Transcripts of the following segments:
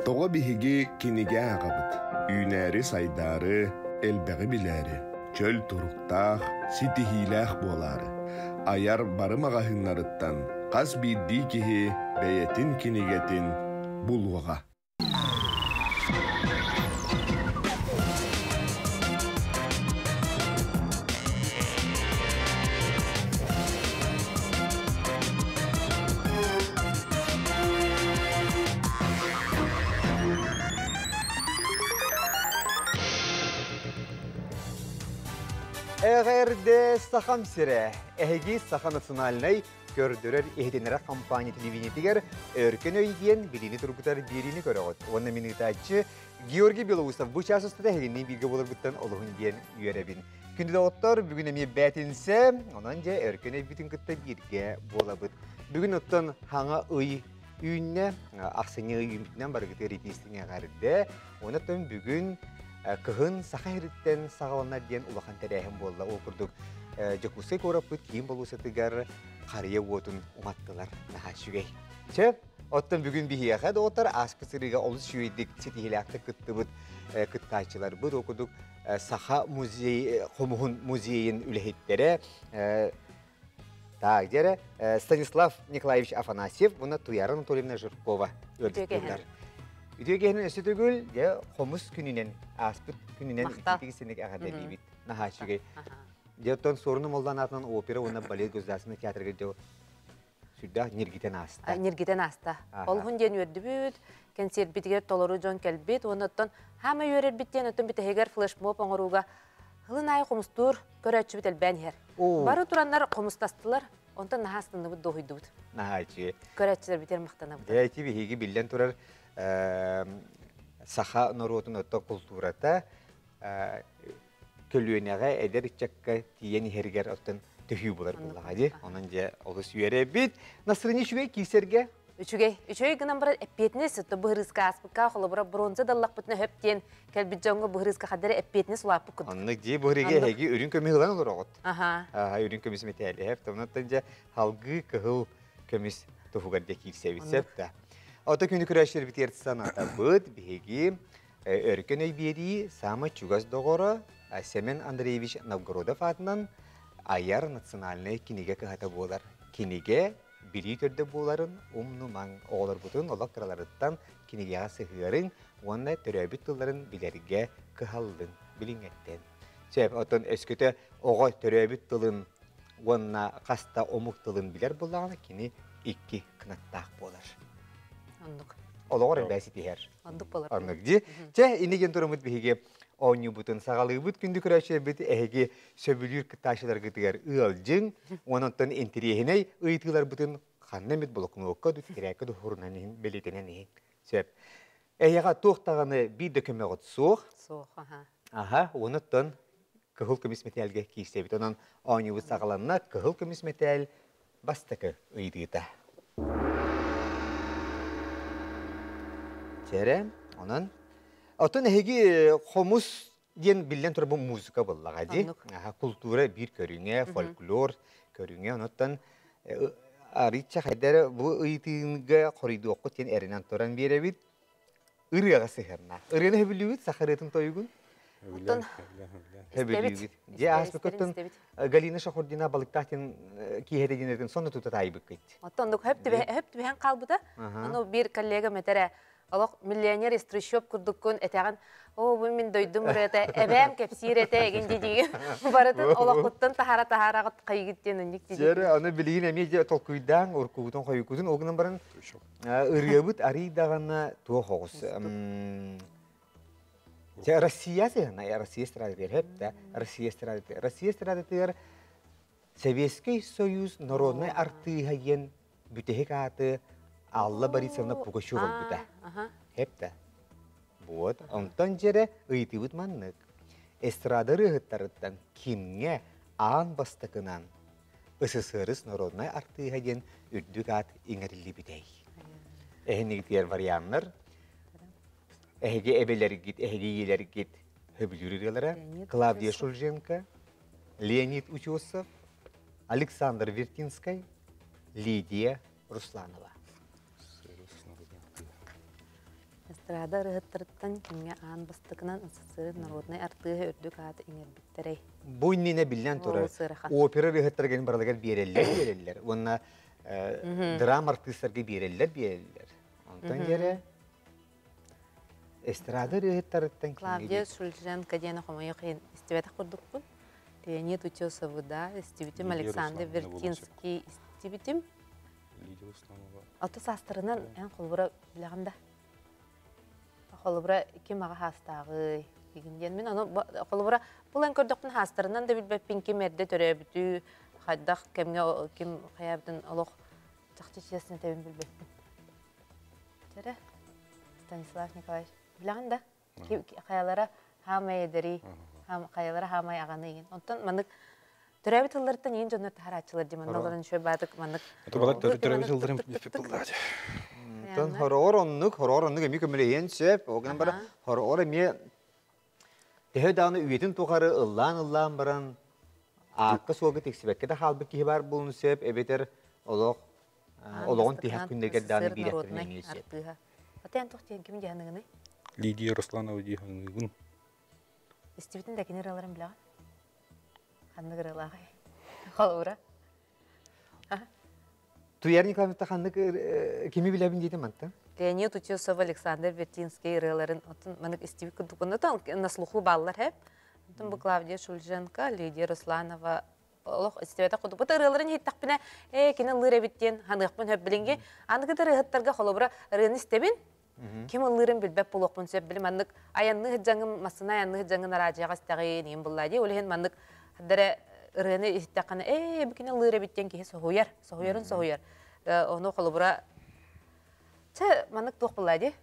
Тоҕо биһиги кинигэ ааҕабыт? Үүнээри-сайдаары, элбэҕи билээри, чөл туруктаах, ситиһиилээх буолаары. Айар бары маҕаһыыннарыттан хас биирдии киһи бэйэтин кинигэтин булуоҕа. Эҕэрдэ Сахам сирэ! Эһиги Саха национальнай көрдөрөр иһитиннэрэр компания телевидениетигэр Өркөн өй диэн билиини тургутар биэриини көрөҕүт. Уонна мин ыытааччы Георгий Белоусов бу чаас устата эһигинниин бииргэ буоларбыттан олуһун диэн үөрэбин. Күндү доҕоттор, бүгүн эмиэ бээтинсэ, онон дьэ Өркөн өйбүтүн кытта бииргэ буолабыт. Бүгүн оттон хаҥа ый үүннэ, ахсынньы ый үүммүтүнэн барыгытыгар итиистиҥ эҕэрдэ. Онон бүгүн кыһын Саха сириттэн саҕаланар диэн улахан тэрээһин буолла. Ол курдук Дьокуускай куораппыт киин болуоссатыгар харыйа уотун уматтылар. Наһаа үчүгэй. Чэ, оттон бүгүн биһиэхэ доҕоттор ааспыт сырыыга олус үчүгэйдик ситиһиилээхтик кыттыбыт кыттааччыларбыт. Ол курдук Саха музей хомуһун музейын үлэһиттэрэ Так, дьэрэ Станислав Николаевич Афанасьев уонна Туяра Анатольевна Жиркова ыалдьыттыыллар. Үтүө киһинэн өссө төгүл дьэ хомус күнүнэн ааспыт күнүнэн ититик эҕэрдэлиибит. Наһаа үчүгэй. Дьэ оттон Суорун Омоллоон аатынан опера уонна балет государственный театрга дьэ сүрдээх ньиргитэн ааста. Ньиргитэн ааста. Олуһун диэн үөрдүбүт, кэнсиэрбитигэр толору дьон кэлбит уонна оттон хаама үөрэрбит диэн оттон бүтэһигэр флешмоб оҥорууга Һылын аайы хомустуур көрөөччүбүт элбээн иһэр. Бары тураннар хомустастылар, онтон наһаа астынныбыт, дуоһуйдубут. Наһаа үчүгэй. Көрөөччүлэрбитигэр махтанабыт. Дьэ, ити биһиги биллэн турар саха норуотун отто култуурата көлүөнэҕэ эдэр ыччакка тиийэн иһэригэр оттон төһүү булар буоллаҕа дии. Онон дьэ олус үөрэбит. Настроение үчүгэй киирсэргэ Үчүгэй. Үчүгэй гынан баран эппиэтинэс өттө быһырыыска ааспыкка холобура бронза даллахпытына хөп диэн кэлбит дьоҥҥо быһырыыска хадары эппиэтинэс улааппыт курдук. Оннук дии быһырыыга эһиги үрүҥ көмүс ылан олороҕут. Аха. Аха үрүҥ көмүс мэтээлиһэп. Онон дьэ халгыы кыһыл көмүс туһугар дьэ киирсэбит сөп да. Ото күнү күрәштербитигэр санатабыт биһиги Өркөн өй биэрии саамай чугас доҕоро Семен Андреевич Новгородов аатынан айар национальнай кинигэ кыһата буолар. Кинигэ билии төрдө буоларын умнумаҥ, оҕолоргутун олох кыраларыттан кинигэҕэ сыһыарыҥ уонна төрөөбүт тылларын билэргэ кыһаллыҥ, билиҥҥэттэн. Сөп, оттон өскөтө оҕо төрөөбүт тылын уонна хас да омук тылын билэр буоллаҕына, кини икки кынаттаах буолар. Оннук. Олоҕор элбээ ситиһэр. Оннук буолар. Оннук дии. Чэ, инигин туруммут биһиги оонньуубутун саҕалыыбыт күндү көрөөччүлэрбит эһиги сөбүлүүр кыттааччыларгытыгар ыалдьыҥ, онон интэриэһинэй ыйытыыларбытын ханна эмит блокнокка ду тирээккэ ду хурунан иһин бэлиэтэнэн иһин. Сөп. Эһиэхэ туох даҕаны биир да көмөҕүт суох. Суох, аха. Аха, онуттан кыһыл көмүс мэтээлгэ киирсэбит. Онон оонньуубут саҕаланна. Кыһыл көмүс мэтээл бастакы ыйытыыта. Чэрэ, онон Оттон эһиги хомус диэн биллэн турар бу музыка буоллаҕа дии. Култуура биир көрүҥэ, фольклор көрүҥэ. Онуттан арыычча хайда эрэ бу ыйытыыга хоруйдуоххут диэн эрэнэн туран биэрэбит. Ырыаҕа сыһыаннаах. Ырыаны сөбүлүүгүт, саха ырыатын тойугун? Оттон Сөбүлүүгүт. Дьэ ааспыккыттан Галина Шахурдина балыктаах диэн киэһэтэ диэн сонно тута таайбыккыт. Оттон хөп түбэһэн хаалбыта. Ону биир коллегам этэрэ, олох миллионер из трущоб курдуккун этэҕин оо бу мин дойдум ырыата эбээм кэпсиир этэ эгин дии барытын олоххуттан таһара таһараҕыт хайыгыт диэн оннук дии Дьэ аны билигин эмиэ дьэ толкуйдаан уркугутун хойуккутун ол гынан баран ырыабыт арый даҕаны туох оҕус Дьэ Россия сыһына Россия эстрадатыгар хөп да Россия эстрадатыгар Россия эстрадатыгар Сэбиэскэй Союз народнай артыыһа диэн бүтэһик ааты Алла Борисовна Пугачева ылбыта. Хепта. Вот. Онтон дьэрэ ыйытыыбыт маннык. Эстрада ырыаһыттарыттан кимҥэ аан бастакынан СССР народнай артыыһа диэн үрдүк аат иҥэриллибитэй? Эһинигитигэр варианнар. Эһиги эбэлэргит, эһиги ийэлэргит сөбүлүүр ырыалара Клавдия Шульженко, Леонид Утесов, Александр Вертинскай, Лидия Русланова. Эстрада ырыаһыттарыттан кимҥэ аан бастакынан СССР народнай артыыһа үрдүк ааты иҥэрбиттэрэй? Бу иннинэ биллэн турар, опера ырыаһыттарга барылыгар биэрэллэр биэрэллэр уонна драма артыыстарга биэрэллэр биэрэллэр. Онтон диэри эстрада ырыаһыттарыттан Клавдия Шульженко диэн хомойуох иһин истибэтэх курдукпун. Леонид Утесовы да истибитим, Александр Вертинский истибитим. Лидия Русланова. Ото саастарынан эн холобура билэҕин да? Холобура ким аҕа хаастааҕый игин диэн мин ону холобура булан көрдөхпүн хаастарынан да билбэппин ким эрдэ төрөөбүтүү хайдах кэмҥэ ким хайаабытын олох чахчы честно этэбин билбэппин. Чэрэ Станислав Николаевич билэҕин да? Хайалара хаамай эдэрий, хайалара хаамай аҕаны игин. Онтон маннык төрөөбүт тылларыттан иин дьоннор таһарааччылар дии манна олорон үчүгэй баатык маннык Төрөөбүт тылларым билбэт Онтон хороҕор оннук, хороҕор оннук эмиэ көмөлөһүөн сөп. Ол гынан баран хороҕор эмиэ төһө даҕаны үйэтин тухары ыллаан-ыллаан баран аакка-суолга тиксибэккэ да хаалбыт киһи баар буолуон сөп, эбэтэр олох олоҕун тиһэх күннэригэр даҕаны биирэхтэрин эмиэ сөп. Атыан туох диэн ким дьаһаныгыный? Лидия Русланова дии Истибитин да кини ырыаларын билэҕин? Ханнык ырыалааҕый? Холобура? Туяр Николаевна ханнык кими билэбин диэтим мантан? Леонид Утесов, Александр Вертинский ырыаларын отун манык истибит курдук оннотон на слуху бааллар хэп. Онтон бу Клавдия Шульженко, Лидия Русланова олох истибэтэх курдук. Бу ырыаларын иһиттэхпинэ, ээ кини ыллыыр эбит диэн ханыахпын сөп билиҥҥи. Аныгы да ырыаһыттарга холобура ырыаны истэбин, ким ыллыырын билбэт буолуохпун сөп. Били маннык айанныы сылдьаҥым, массыына айанныы сылдьаҥын араадьыйаҕа истэҕин, иин буллаа дии. Ол иһин маннык дэрэ ырыаны иһиттэххинэ, ээ бу кини ыллыыр эбит диэн киһи соһуйар, соһуйарын соһуйар. Ону холобура чэ маннык туох буллаа дии.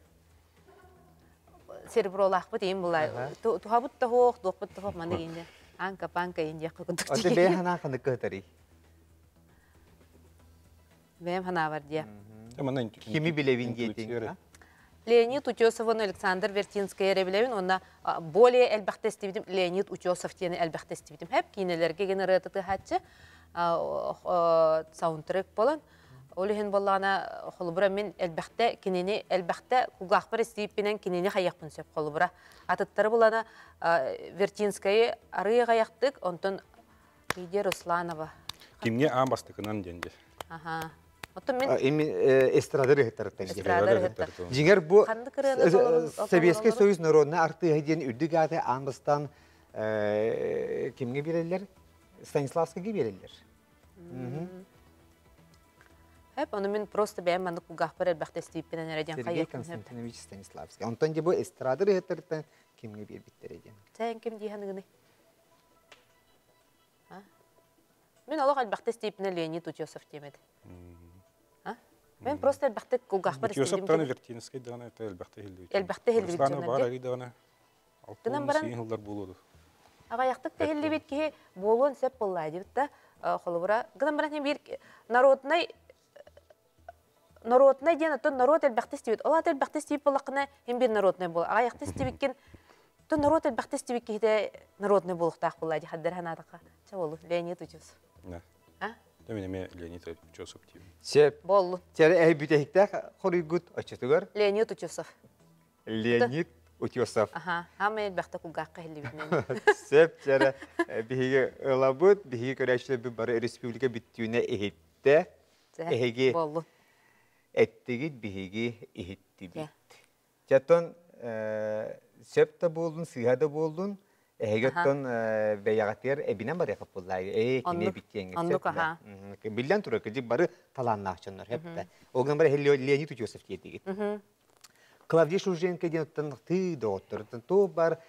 Серебролаахпыт иин буллаа. Туһабыт да суох, туохпут да суох маннык иинде. Аанка-паанка иин диэххэ курдук. Аты бэйэ санаа ханнык кыһытарый? Бэйэм санаабар диэ. Кими билэбин диэтиҥ? Леонид Утесовын Александр Вертинскэй эрэ билэбин уонна более элбэхтэ истибитим Леонид Утесов диэни элбэхтэ истибитим. Хэп киинэлэргэ гин ырыата тыаһааччы саундтрек болан. Ол иһин буоллаҕына холобура мин элбэхтэ кинини элбэхтэ кулгаахпар истииппинэн кинини хайыахпын сөп холобура. Атыттары булана Вертинскайы арыы аҕайахтык онтон Лидия Русланова. Кимҥэ аан бастакынан диэн дьэ. Аха. Оттон мин Ими эстрада ырыһыттарыттан Эстрада ырыһыттар. Дьиҥэр бу Ханнык ырыаны толору Советский Союз народный артыыһа диэн үрдүк ааты аан бастаан кимҥэ биэрэллэр? Станиславскайга биэрэллэр. Хэп, ону мин просто бэйэм маннык кулгаахпар элбэхтэ истииппинэн эрэ диэн Сергей Константинович Станиславский. Онтон дьэ бу эстрада ырыһыттарыттан кимҥэ биэрбиттэрэ диэн. Сен ким дии ханыгыный? Мин олох элбэхтэ истииппинэ Леонид Утесов диэм этэ. Мен просто элбэхтик кулгаахпар Утесов даҕаны Вертинскэй даҕаны это элбэхтэ иһиллибит. Элбэхтэ иһиллибит Русланова баар арый даҕаны Гынан баран сыһыллар буолуоду. Аҕайахтык тэһиллибит киһи буолуон сөп буоллаа диэбит да холобура гынан баран биир народнай народнай диэн оттон норуот элбэхтэ истибит. Ол аата элбэхтэ истибит буоллаххына һин биир народнай буол. Аҕайахта истибиккин то норуот элбэхтэ истибит киһитэ народнай буолуохтаах буоллаа дии хаддар санаатахха. Чэ болу Леонид Утесов. А? Мен эмиэ Леонид Утесов диибин. Сөп. Боллу. Чэрэ эһи бүтэһиктээх хоруйгут оччотугар? Леонид Утесов. Леонид Утесов. Аха, хаамай элбэхтэ кулгаахха иһиллибитинэн. Сөп, чэрэ биһиги ылабыт, биһиги көрөөччүлэрбит бары республика бүттүүнэ иһиттэ. Эһиги боллу. Эттигит биһиги иһиттибит. Чаттон сөп да буоллун, сыыһа да буоллун, эһиги оттон бэйэҕитигэр эбинэн барыахха буоллаа. Ээ, кини эбит диэҥҥит Оннук, аха. Биллэн турар, кырдьык бары талааннаах дьоннор, хэптэ. Ол гынан баран Леонид Утесов диэтигит. Клавдия Шульженко диэн оттон тыы доҕоттор, то бар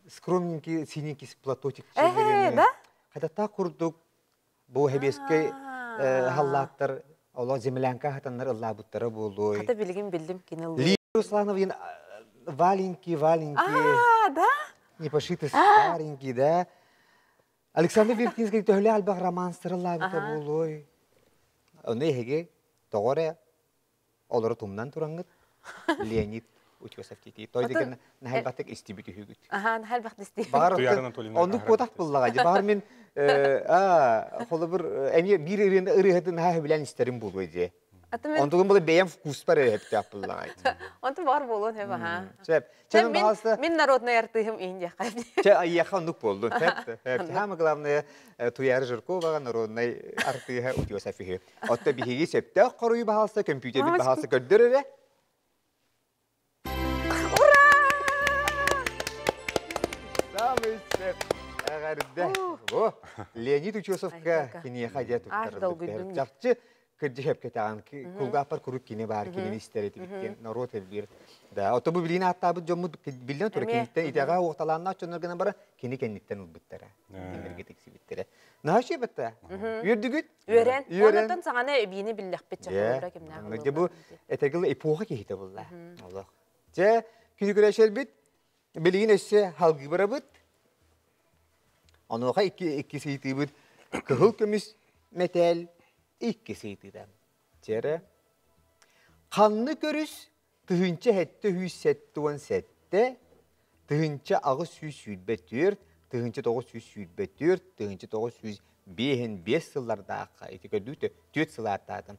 скромненький синенький платочек. Э, да? Хататтаах курдук Бу хэбиэскэй халлааттар олох землянка хатаннар ыллаабыттара буолуой. Хата билигин биллим кини ыллыыр. Лия Русланов диэн валенки, валенки. А, да? Не пошиты старенький, да? Александр Вертинский төһөлөөх элбэх романстары ыллаабыта буолуой. Ону эһиги тоҕо эрэ Олору тумнан тураҥҥыт Леонид Утесов тиити той деген наһайбатык истибит үһүгүт. Аха, наһайбат истибит. Баҕар оннук куотах буллаҕа дии. Баҕар мин холобур эмиэ биир ырыаны ырыаһытын наһаа сөбүлээн истэрим буолуо дии. Онтугун була бэйэм вкуспар эрэптэх буллаҕай. Онтун баҕар буолуон сөп аха. Сөп. Чэ, мин, мин народный артыыһым иин диэххэ. Чэ, айыаха оннук буоллун. Сөп. Самое главное, Туяра Жирковаҕа народный артыыһа Утесов үһү. Отто биһиги сөптөөх хоруйу баһалса, көмпүүтэрбит баһалса көрдөр эрэ. Ура! Самый сөп. Эҕэрдэ. Бу Леонид Утесовка киниэхэ дьэ туттарыллыбыт. Чахчы кырдьык эпкэтэҕин кулгаахпар куруук кини баар кинини истэр этибит диэн норуот элбиир. Да, ото бу билиин ааттаабыт дьоммут биллэн турар киниттэн итэҕэ уохталааннаах дьоннор гынан бара кини кэнниттэн ылбыттара. Кинилэргэ тиксибиттэрэ. Наһаа үчүгэй Үөрдүгүт? Үөрэн. Онтон саҥаны эбиини биллэхпит чахылыра кимнээх. Дьэ бу этэгил эпоха киһитэ булла. Олох. Дьэ, күнү билигин өссө халгыы барабыт. Онуоха икки ыйытыыбыт кыһыл көмүс мэтээл икки ыйытыыта. Чэрэ. Ханны көрүс 1777, 1824, 1924, 1905 сыллардаахха ити көрдүүтэ түөрт сыл ааттаатым.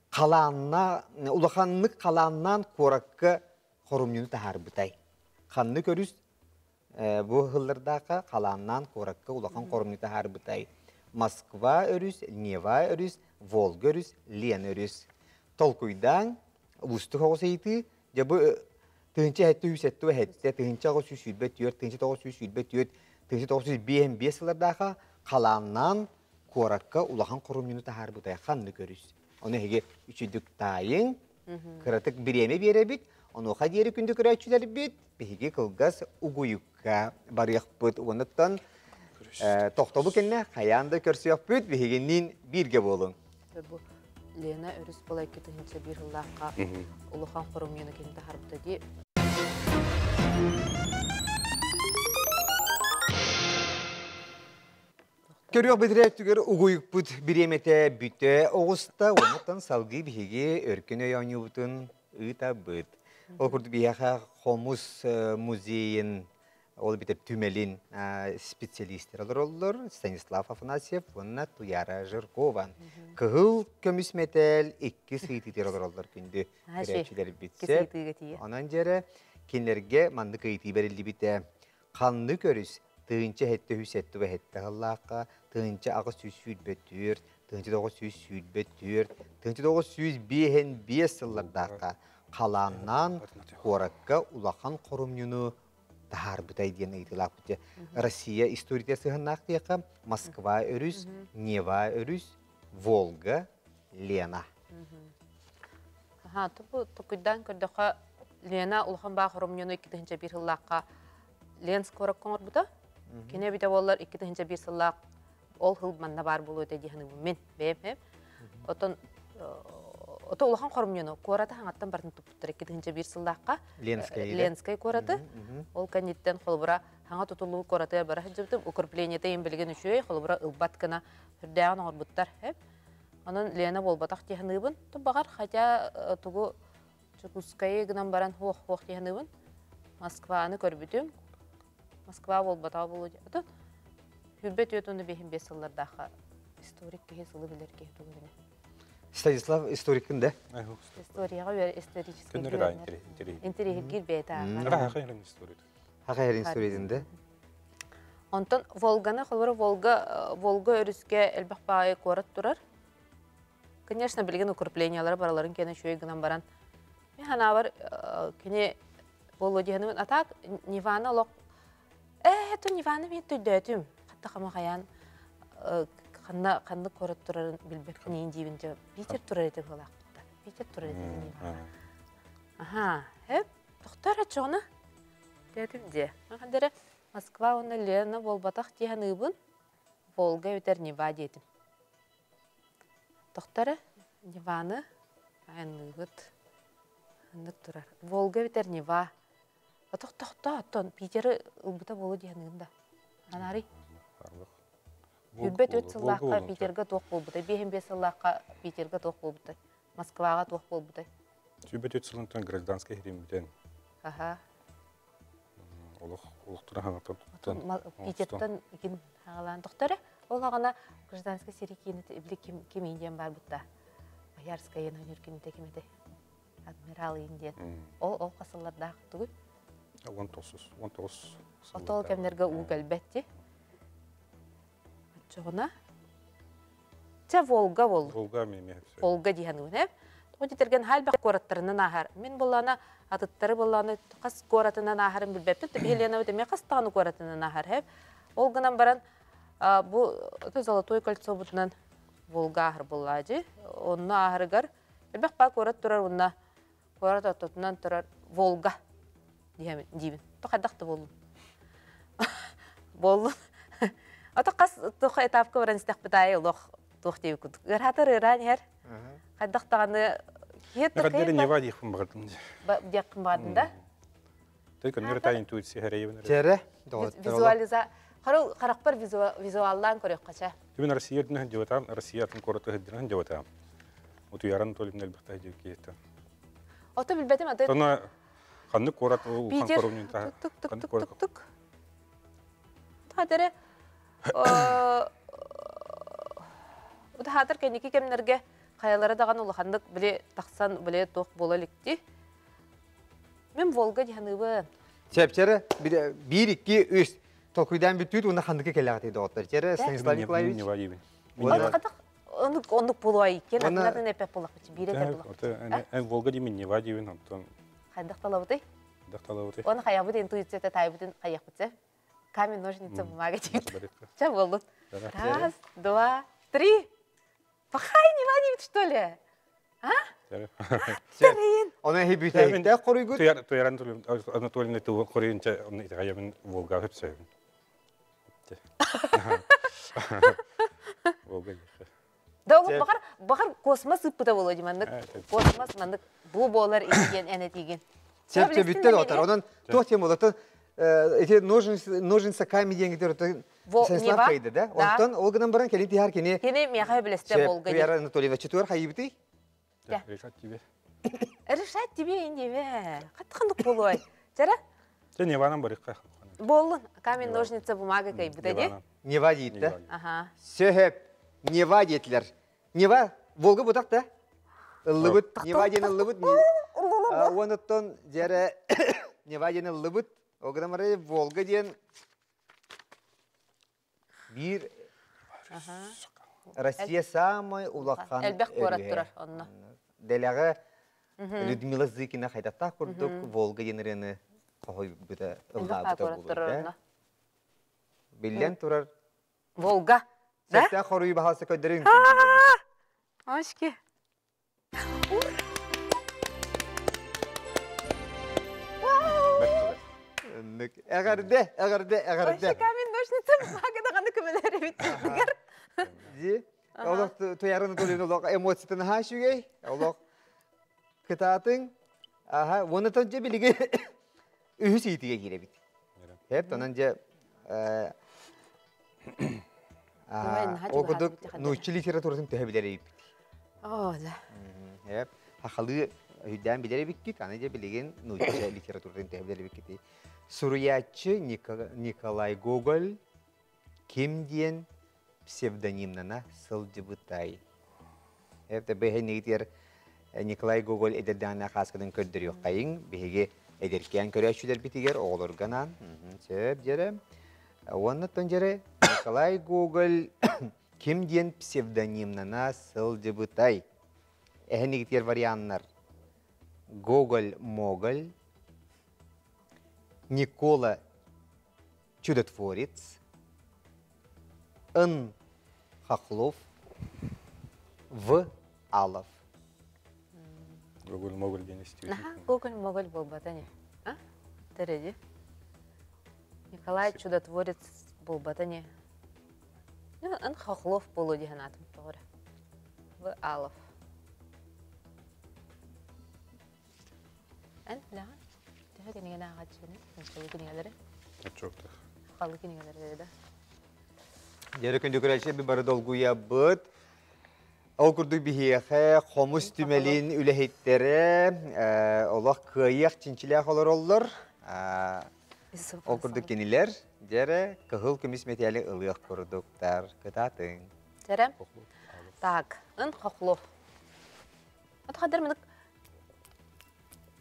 Халаанна улаханнык халааннаан куоракка хорумньуну таһаарбытай. Ханны көрүс бу сыллардаахха халааннаан куоракка улахан хоромньу таһаарбытай. Москва өрүс, Нева өрүс, Волга өрүс, Лена өрүс. Толкуйдаан, уустук оҕус ыйытыы, дьэ бу 1777, 1824, 1924, 1905 сыллардаахха халааннаан куоракка улахан хоромньуну таһаарбытай ханнык өрүс? Ону эһиги үчүдүк таайыҥ, кыратык бириэмэ биэрэбит, онуоха диэри күндү көрөөччүлэрбит, биһиги кылгас угуйукка барыахпыт. Онуттан тохтобу кэннэ хайаан да көрсүөхпүт, биһигинниин бииргэ буолуҥ. Бу Лена өрүс була 2001 сыллаахха улахан хоромньуну кини таһарбыта дии. Көрүөх бэтэрээ өттүгэр угуйукпут бириэмэтэ бүтэ оҕуста, оннуттан салгыы биһиги өркөн өй оонньуубутун ыытабыт. Ол курдук биһиэхэ хомус музейын, ол эбэтэр түмэлин специалистэр олороллор Станислав Афанасьев уонна Туяра Жиркова. Кыһыл көмүс мэтээл икки сыйтытыгар олороллор күндү көрөөччүлэрбит. Онон дьэрэ кинилэргэ маннык ыйытыы бэриллибитэ. Ханнык өрүс 1777 сыллаахха, 1824, 1924, 1905 сыллардаахха халааннаан куоракка улахан хорумньуну таһаарбытай диэн ыйытыылаахпыт. Россия историята сыһыннаах диэххэ Москва өрүс, Нева өрүс, Волга, Лена. Аха, тупу токуйдаан көрдөххө, Лена улахан баа хоромньуну 2001 сыллаахха Ленск куоракка оҥорбута. Кини эбитэ буоллар 2001 сыллаах ол сыл манна баар буолуо этэ дии саныыбын мин бэйэм. Отон ото улахан хоромньуну куораты хаҥаттан бартын туппуттар 2001 сыллаахха Ленскэй. Ленскэй куораты. Ол кэнниттэн холобура хаҥа тутуллуу куоратыгар бара сылдьыбытым укреплениета иһин билигин үчүгэй холобура ылбат гына сүрдээҕин оҥорбуттар. Онон Лена буолбатах дии саныыбын. Баҕар хотя тугу Дьокуускайы гынан баран хуох-хуох дии саныыбын. Москваны көрбүтүм. Москва буолбатаҕа буолуо дии. Ото хүрбэт үөт уонна биэһин биэс сыллардаахха историк киһи сылы билэр киһи тугу билэ. Станислав историккын да? Историяҕа үөр исторический Көннөрү да интэриэһиргиир Интэриэһиргиир бэйэтэ ааҕар. Хаха эрин историятын. Хаха эрин историятын да? Онтон Волганы, холобура, Волга, Волга өрүскэ элбэх баайы куорат турар. Конечно, билигин укреплениялара бараларын кэнэ үчүгэй гынан баран, мин санаабар кини буолуо дии саныыбын. А так, Ниваны олох ээ, то Ниваны мен төйдөөтүм. Хатта хама хайаан ханна ханнык куорат турарын билбэппин иин диибин дьэ Питер турар этэ быһыылаахпытта. Питер турар этэ Нивана. Аха, эп, тохтор очоҕуна. Дэтим дьэ. Хандара Москва уонна Лена буолбатах дии саныыбын. Волга эбэтэр Нева диэтим. Тохтор Неваны айанныыбыт. Ханнык турар. Волга эбэтэр Нева. Отох тохто оттон Питеры ылбыта буолуо дии саныыбын да. Анарый. Хүрбэт үт сыллаахха Питерга туох буолбутай? Биэһин биэс сыллаахха Питерга туох буолбутай? Москваҕа туох буолбутай? Сүүрбэт үт сылынтан гражданскай хириммитен. Аха. Олох олохтура хаҥатан Питертан икин хагалаан тохторо. Ол хаҕана гражданскай сэрии киинэ били ким ким диэн барбытта. Боярская өнөр кините ким этэй? Адмирал Индия. Ол ол хасыллардаах тугуй? 19 19 Отол кэмнэргэ уу кэлбэт ти. Оччоҕуна Чэ, Волга бол. Волга мен Волга диһаныбын, э? Тоҕо диэтэргэн хальбах куораттарынан ааһар. Мин буллана атыттары буллана хас куоратынан ааһарын билбэппит. Еленабыт эмиэ хас даҕаны куоратынан ааһар, э? Ол гынан баран бу Золотой кольцобутунан Волга ааһар буллаажы. Онно ааһарыгар элбэх баа куорат турар уонна куорат ортотунан турар Волга диибин. То хайдах да буоллун. Буоллун. Ото хас туох этапка баран истэхпит аайы олох туох диэбит курдук. Ыараатар ыараан иһэр. Хайдах даҕаны Киһи Нева диэхпин баҕардым. Диэхпин баҕардым да? Той көннөрү та интуиция хэрэйбин. Чэрэ, Визуализа Харахпар визуаллаан көрүөххэ чэ. Түбүн Россия үрдүнэн дьыбатаам, Россия атын куораты сылдьынан дьыбатаам. Утуйаран Анатольевна элбэхтэ дьиэкиэтэ. Ото билбэтим аты. Тоно ханнык куорат улахан Питер коровнин тук тук тук тук тук тук. Таатары Утахатар кэнники кэмнэргэ хайалара даҕаны улаханнык били тахсан били туох буола иликти. Мин Волга диһаныыбын. Чэпчэрэ биир, икки, үс. Толкуйдаан бүттүүт уонна ханныгы кэлэҕитий доҕоттор. Чэрэ Станислав Николаевич. Оннук оннук оннук буолуо иккиэн атын эппэт буоллахпыт биир этэр буоллахпыт. Эн Волга диимин, Нева диибин, онтон Хайдах талабытый? Хайдах талабытый? Оны хайабыт интуицията таайбытын хайахпыт Камень, ножницы, бумага диибит. Чэ буоллун. Раз, два, три. Пахай Нева диибит, что ли? А? Оны эһи бүтэһиктээх хоруйгут. Туяран Анатольевна тыл хоруйунча оны итэҕэйэбин Волга хөпсөйөбүн. Волга Да ол баҕар баҕар космос ыппыта буолуо дии маннык космос маннык бу буолар диэн эн этиигин. Сөп бүттэ доҕоттор. Онон туох тем болотон эти ножницы камень диэн Станислав кайда да? Онтон ол гынан баран кэлин тиһар кини Кини миэхэ билесте Волга. Туяра Анатольевна четвер хайыбытый? Решать тебе. Решать тебе индиве. Хаттхандык болуой. Жара? Сен Иваном барыкка. Боллун. Камень, ножницы, бумага кайбыта ди. Нева дейт да? Ага. Сөһөп. Нева диэтилер. Нева Волга бутак да? Ыллыбыт. Нева диэн ыллыбыт. Уонуттан дьэрэ Нева диэн ыллыбыт. Ол гынан баран Волга диэн биир Россия самай улахан Элбэх куорат турар онно. Дэлэҕэ Людмила Зыкина хайдахтаах курдук Волга диэн ырыаны хоһуйбута ыллаабыта буолуо. Биллэн турар Волга. Да? Сөптөөх хоруйу баһаалыста көрдөрүҥ. Очки. Эҕэрдэ, эҕэрдэ, эҕэрдэ. Вообще камень ножницы бумага даҕаны көмөлөр эбит дьиэтигэр. Дии. Олох Туйаара Анатольевна олох эмоциятын аһаа үчүгэй. Олох кытаатыҥ. Аха, уонна тон дьэ билиги үһүс иитигэ киирэбит. Хеп, онон дьэ ол курдук нуучча литературатын төһө билэр эбиппит. Оо, да. Хеп, хахалыы өйдөөн билэр эбиккит, аны дьэ билигин нуучча литературатын төһө билэр эбиккит. Суруйааччы Николай Гоголь ким диэн псевдонимнана сылдьыбытай? Эбэтэр бэһинигитигэр Николай Гоголь эдэрдэҕинэ хааскатын көрдөрүөххэйиҥ. Биһиги эдэркээн көрөөччүлэрбитигэр оҕолорго анаан. Сөп дьэрэ. Уонна оттон дьэрэ Николай Гоголь ким диэн псевдонимнана сылдьыбытай? Эһинигитигэр варианнар. Гоголь Моголь, Никола Чудотворец, Н. Хохлов, В. Алов. Гоголь Моголь диэн истибит. Гоголь Моголь буолбата не. А? Тереди. Николай Чудотворец буолбата не. Ну, Н. Хохлов буолуо диэн аатым тоҕо В. Алов. Эн билэҕин? Төһө кинигэни ааҕааччыгыный? Нууччалыы кинигэлэри? Отчуоктах. Сахалыы кинигэлэри да. Дьэрэ күндү көрөөччү бары долгуйабыт. Ол курдук биһиэхэ хомус түмэлин үлэһиттэрэ олох кыайыах чинчилээх олороллор. Ол курдук кинилэр дьэрэ кыһыл көмүс мэтээли ылыах курдуктар. Кытаатыҥ. Дьэрэ. Так, ын хохлов. Ото хаддар мынык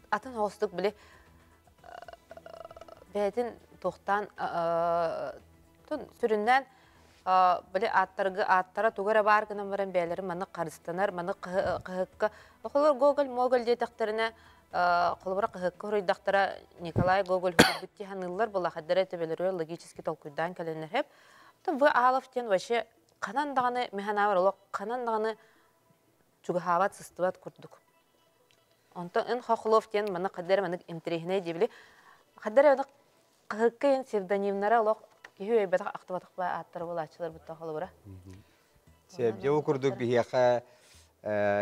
атын оҕустук били бэйэтин туохтаан сүрүннээн били ааттарга ааттара тугу эрэ баар гынан баран бэйэлэрин маннык харыстанар маннык хаһыакка холобур Гоголь Моголь диэтэхтэринэ холобура хаһыакка хоруйдахтара Николай Гоголь хоруйбут дии саныыллар буоллахайдара төбөлөрүгэр логически толкуйдаан кэлэннэр хэп В Алов диэн вообще ханан даҕаны механаабар олох ханан даҕаны чугаһаабат сыстыбат курдук онтон Н Хохлов диэн маннык хаддар маннык интэриэһинэй диэбили хаддар маннык хаһыкка эн псевдонимнара олох киһи өйбөтөх ахтыбатах ба ааттара буолааччылар бутта холобура Сеп, дьэ курдук биһиэхэ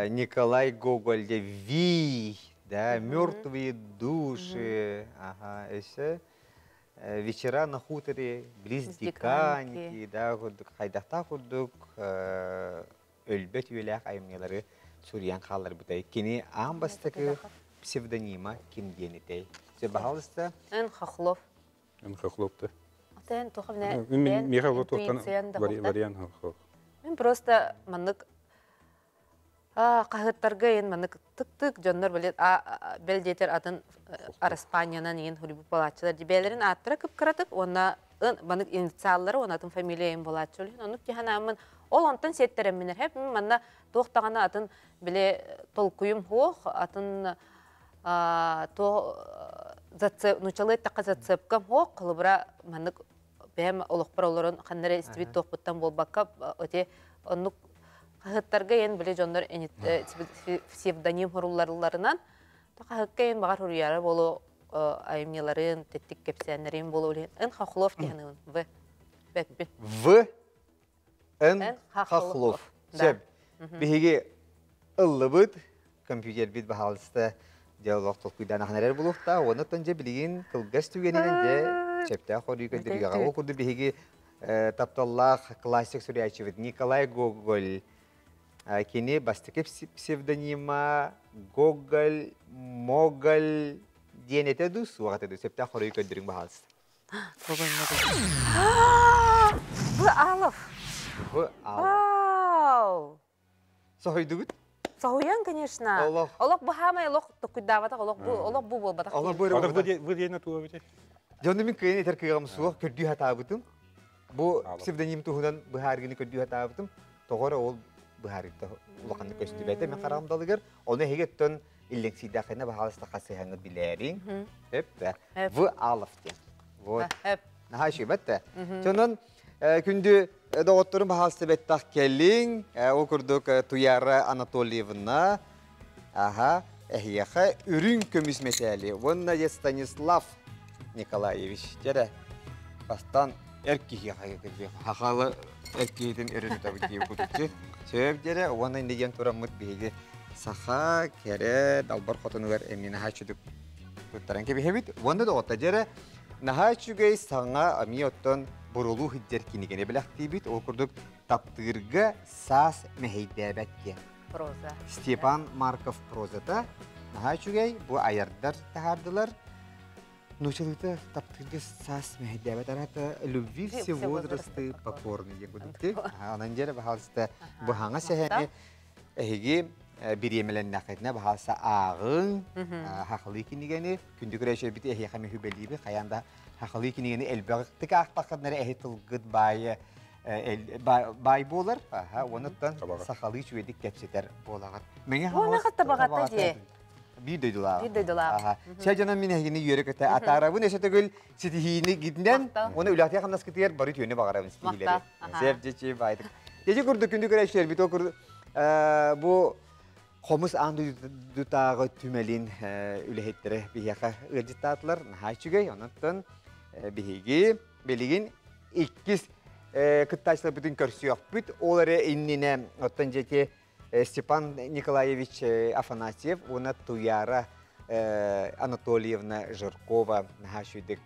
Николай Гоголь де Ви, да, мертвые души, ага, өссө вечера на хуторе близ Диканьки, да, курдук хайдахтаах курдук өлбөт үйэлээх айымньылары суруйан хаалларбытай. Кини аан бастакы псевдонима ким диэн этэй? Баһалыста? Эн Хохлов. Эн Хохлов да. Атын тухамне Михаил туохтан вариант Хохлов. Мен просто маннык хаһыаттарга ен маннык тык-тык дьоннор били бэл диэтэр атын Араспаанньанан иин хурибут балааччылар дибээлэрин ааттара кып-кыратык уонна маннык инициаллары уонна атын фамилия ин болааччы олин оннук тиһанааммын ол онтон сиэттэрэмминэр хэп манна туох даҕаны атын били толкуйум хуох атын то нучалыы эттэххэ зацепкам хуох холобура маннык бэйэм олохпор олорон ханна эрэ истибит туохпуттан буолбакка эти оннук хаһыаттарга эн били дьоннор псевдоним хурулларыларынан хаһыкка эн баҕар хуруйара болу айымньыларын тэттик кэпсээннэрин болу эн хохлов диһаныбын в бэппин в Н. Хохлов. Сөп. Биһиги ыллыбыт, компьютербит баһаалыста дьэ олох толкуйдаан ахан эрэр булуохтаах. Оннуттан дьэ билигин кылгас түгэнинэн дьэ сөптөөх хоруй көрдөрүөҕэ. Ол курдук биһиги тапталлаах классик суруйааччыбыт Николай Гоголь кини бастакы псевдонима Гоголь, Моголь диэн этэ дуу, суох этэ дуу? Сөптөөх хоруй көрдөрүҥ баһаалыста. В. Алов. В. Алов. Вау! Соһуйдугут? Соһуйан, конечно. Олох. Олох бу хаамай олох токуйдаабатах, олох бу олох бу буолбатах. Олох бу Олох бу диэн туга бити. Дьону мин кыайан этэр кыаҕым суох көрдүү хатаабытым. Бу псевдоним туһунан быһааргыны көрдүү хатаабытым. Тоҕо эрэ ол быһаарыыта улаханнык көстүбэтэ мен хараҕым далыгар. Ону эһиги оттон иллэҥсийдэххинэ баһаалыста хасыһаҥҥыт билээриҥ. Өп В. Алов диэн. Вот. Наһаа үчүгэй да. Сонон күндү доҕотторум баһаалыста бэттэх кэлиҥ. Ол курдук Туяра Анатольевна аха эһиэхэ үрүҥ көмүс мэтээли уонна Станислав Николаевич дьэрэ бастаан эр киһиэхэ хахалы эр киһитин өрө тутабыт диye кутуччу сөп дьэрэ уонна инде диэн тураммыт биһиги саха кэрэ далбар хотунугар эмиэ наһаа үчүдүк туттаран кэбиһэбит уонна доҕотто дьэрэ наһаа үчүгэй саҥа эмиэ оттон бурулуу сылдьар кинигэни бэлэхтиибит ол курдук таптыырга саас мэһэйдээбэт диэн проза Степан Марков прозата наһаа үчүгэй бу айардар таһаардылар Нуучалыыта таптыырга саас мэһэйдээбэт араата любви все возрасты покорны диэн курдук Онон дьэрэ баһаалыста бу хаҥа сэһэни эһиги бириэмэлэннэххитинэ баһаалыста ааҕыҥ хахалыы кинигэни күндү көрөөччүлэрбит эһиэхэ мүһүбэлииби хайаан да хахалыы кинигэни элбэхтик аахтаххытына эрэ эһи тылгыт баайы баай буолар уонуттан сахалыы үчүгэйдик кэпсэтэр буолаҕыт. Мэҥэ Хаҥалас табаҕата дии. Биир дойдулаах. Биир дойдулаах. Чэ дьоно мин эһигини үөрэ көтө атаарабын өсө төгүл ситиһиини гиднэн уонна үлэхтиэ хамнаскытыгар бары үтүөнү баҕарабын ситиһиилэри. Сеп дьичи баайдык. Дьичи курдук күндү көрөөччүлэрбит ол курдук бу хомус аан дойдутааҕы түмэлин үлэһиттэрэ биһиэхэ ыалдьыттаатылар. Наһаа үчүгэй. Онон биһиги билигин иккис кыттааччыларбытын көрсүөхпүт. Ол эрэ иннинэ оттон дьэти Степан Николаевич Афанасьев уонна Туяра Анатольевна Жиркова наһаа үчүгдүк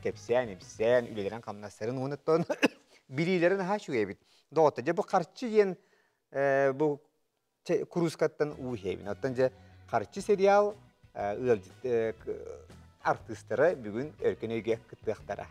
кэпсээн, ипсээн, үлэлэрин хамнастарын уонуттан билиилэрин наһаа үчүгэй эбит. Доҕотто, дьэ бу харчы диэн бу куруускаттан уу иһэбин. Оттон дьэ харчы сериал ыалдьыт артыыстара бүгүн өркөн өйгө кыттыахтара.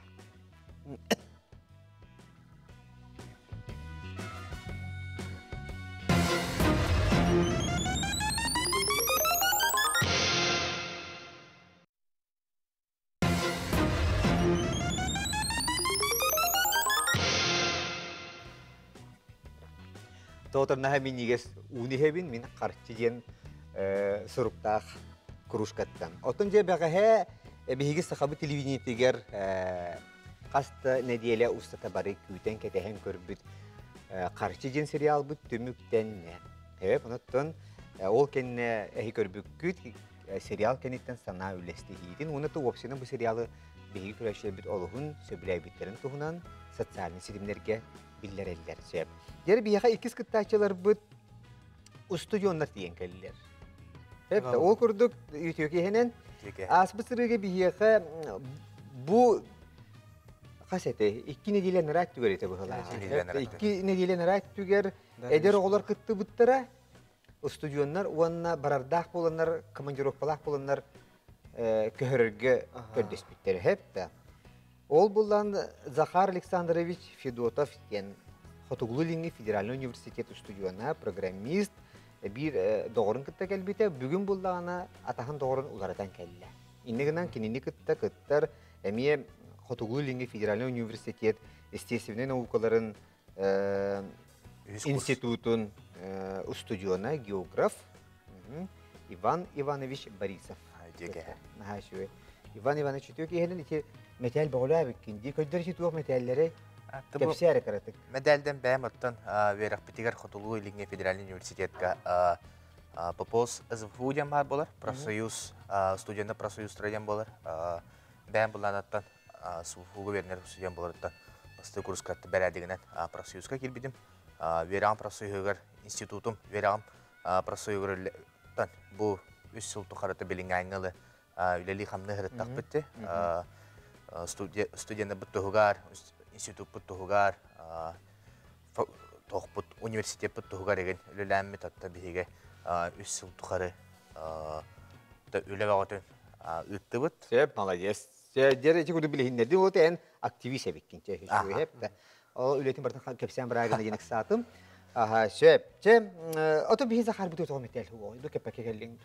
Тоҕоторнаһа минньигэс ууну иһэбин, мин харчы диэн суруктаах кружкаттан. Оттон дьэ бэҕэһээ биһиги сахабыт телевидениетигэр хас да нэдиэлэ устата бары күүтэн-кэтэһэн көрбүт Харчы диэн сериалбыт түмүктэннэ. Эбэп, онуттан ол кэннэ эһи көрбүккүт сериал кэнниттэн санаа үллэстиһиитин уонна да уопсайынан бу сериалы биһиги көрөөччүлэрбит олуһун сөбүлээбиттэрин туһунан социальнай ситимнэргэ биллэрэллэр. Сөп. Дьэ, биһиэхэ иккис кыттааччыларбыт устудьуоннар тиийэн кэллилэр. Сөп, ол курдук үтүө киһинэн ааспыт сырыыга биһиэхэ бу хас этэ 2 нэдиэлэ анараа өттүгэр этэ быһылаах. 2 нэдиэлэ анараа өттүгэр эдэр оҕолор кыттыбыттара, устудьуоннар уонна барардаах буоланнар, командировкалаах буоланнар көһөрөргө көрдөспүттэр. Сөп да. Ол булан Захар Александрович Федотов диэн Хотугулуу-Илиҥҥи федеральнай университет устудьуона, программист, биир доҕорун кытта кэлбитэ. Бүгүн буллаҕына атаһын доҕорун уларытан кэллэ. Инньэ гынан кинини кытта кыттар эмиэ Хотугулуу-Илиҥҥи федеральнай университет естественнэй наукаларын институтун устудьуона, географ Иван Иванович Борисов. Наһаа үчүгэй. Иван Иванович үтүө киһинэн ити мэтээл бөҕөлөөбүккүн дии. Көйдөр ити туох мэтээллэри кэпсээ эрэ кыратык. Мэдээлдэн бэйэм оттон үөрэхпитигэр Хотулуу Илиҥҥи федеральный университетка ППОС СВФУ диэн баар буолар. Профсоюз, студенттар профсоюзтара диэн буолар. Бэйэм былаанаттан СВФУга үөрэнэр студент буоларыттан бастакы курска бэрээдэгинэн профсоюзка киирбитим. Үөрэҕим профсоюһугар институтум үөрэҕим профсоюһугар бу үс сыл тухарыта билиҥҥээҥҥэ ылы үлэлии-хамныы сырыттахпыт дии. Студеннарбыт туһугар, институппут туһугар, туохпут, университеппыт туһугар игин үлэлээммит, оттон биһиги үс сыл тухары үлэ бөҕөтүн ыыттыбыт. Сөп, молодец. Дьэ, ити курдук билиһиннэрдим, ол эн активист эбиккин. Чэ, Ол үлэтин барытын кэпсээн бараагына диэн ыксаатым. Аха, сөп. Чэ, ото биһи Захар буту тоҕо метел хуо. Ду кеппекке келлиң.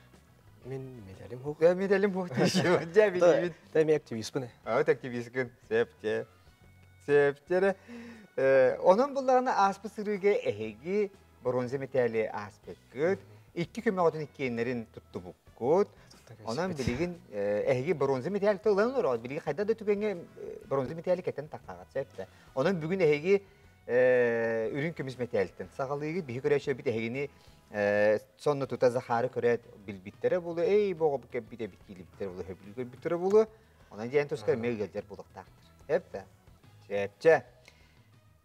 Мин медалим хук. Э, медалим хук дии. Дьэ, билибин. Та мен активистпын. Ат активисткын. Сөп, чэ. Сөп, чэ. Онон буллаҕына ааспыт сырыыга эһиги бронза металли ааспыккыт. Икки көмөҕөтүн иккиэннэрин туттубуккут. Онон билигин эһиги бронза металл ылан олорор. Билигин хайда да түгэҥҥэ бронза металли кэтэн таххаҕат сөп да. Онон бүгүн эһиги үрүҥ көмүс мэтээлтэн саҕалыыгыт. Биһи көрөөччүлэрбит эһигини сонно тута Захары көрөөт билбиттэрэ буолуо. Эй, бу оҕо кэлбит эбит киирбиттэрэ буолуо, сөбүлүү көрбүттэрэ буолуо. Онон диэн туска эмиэ ыалдьар буолуохтаахтар. Сөп да? Сөпчө.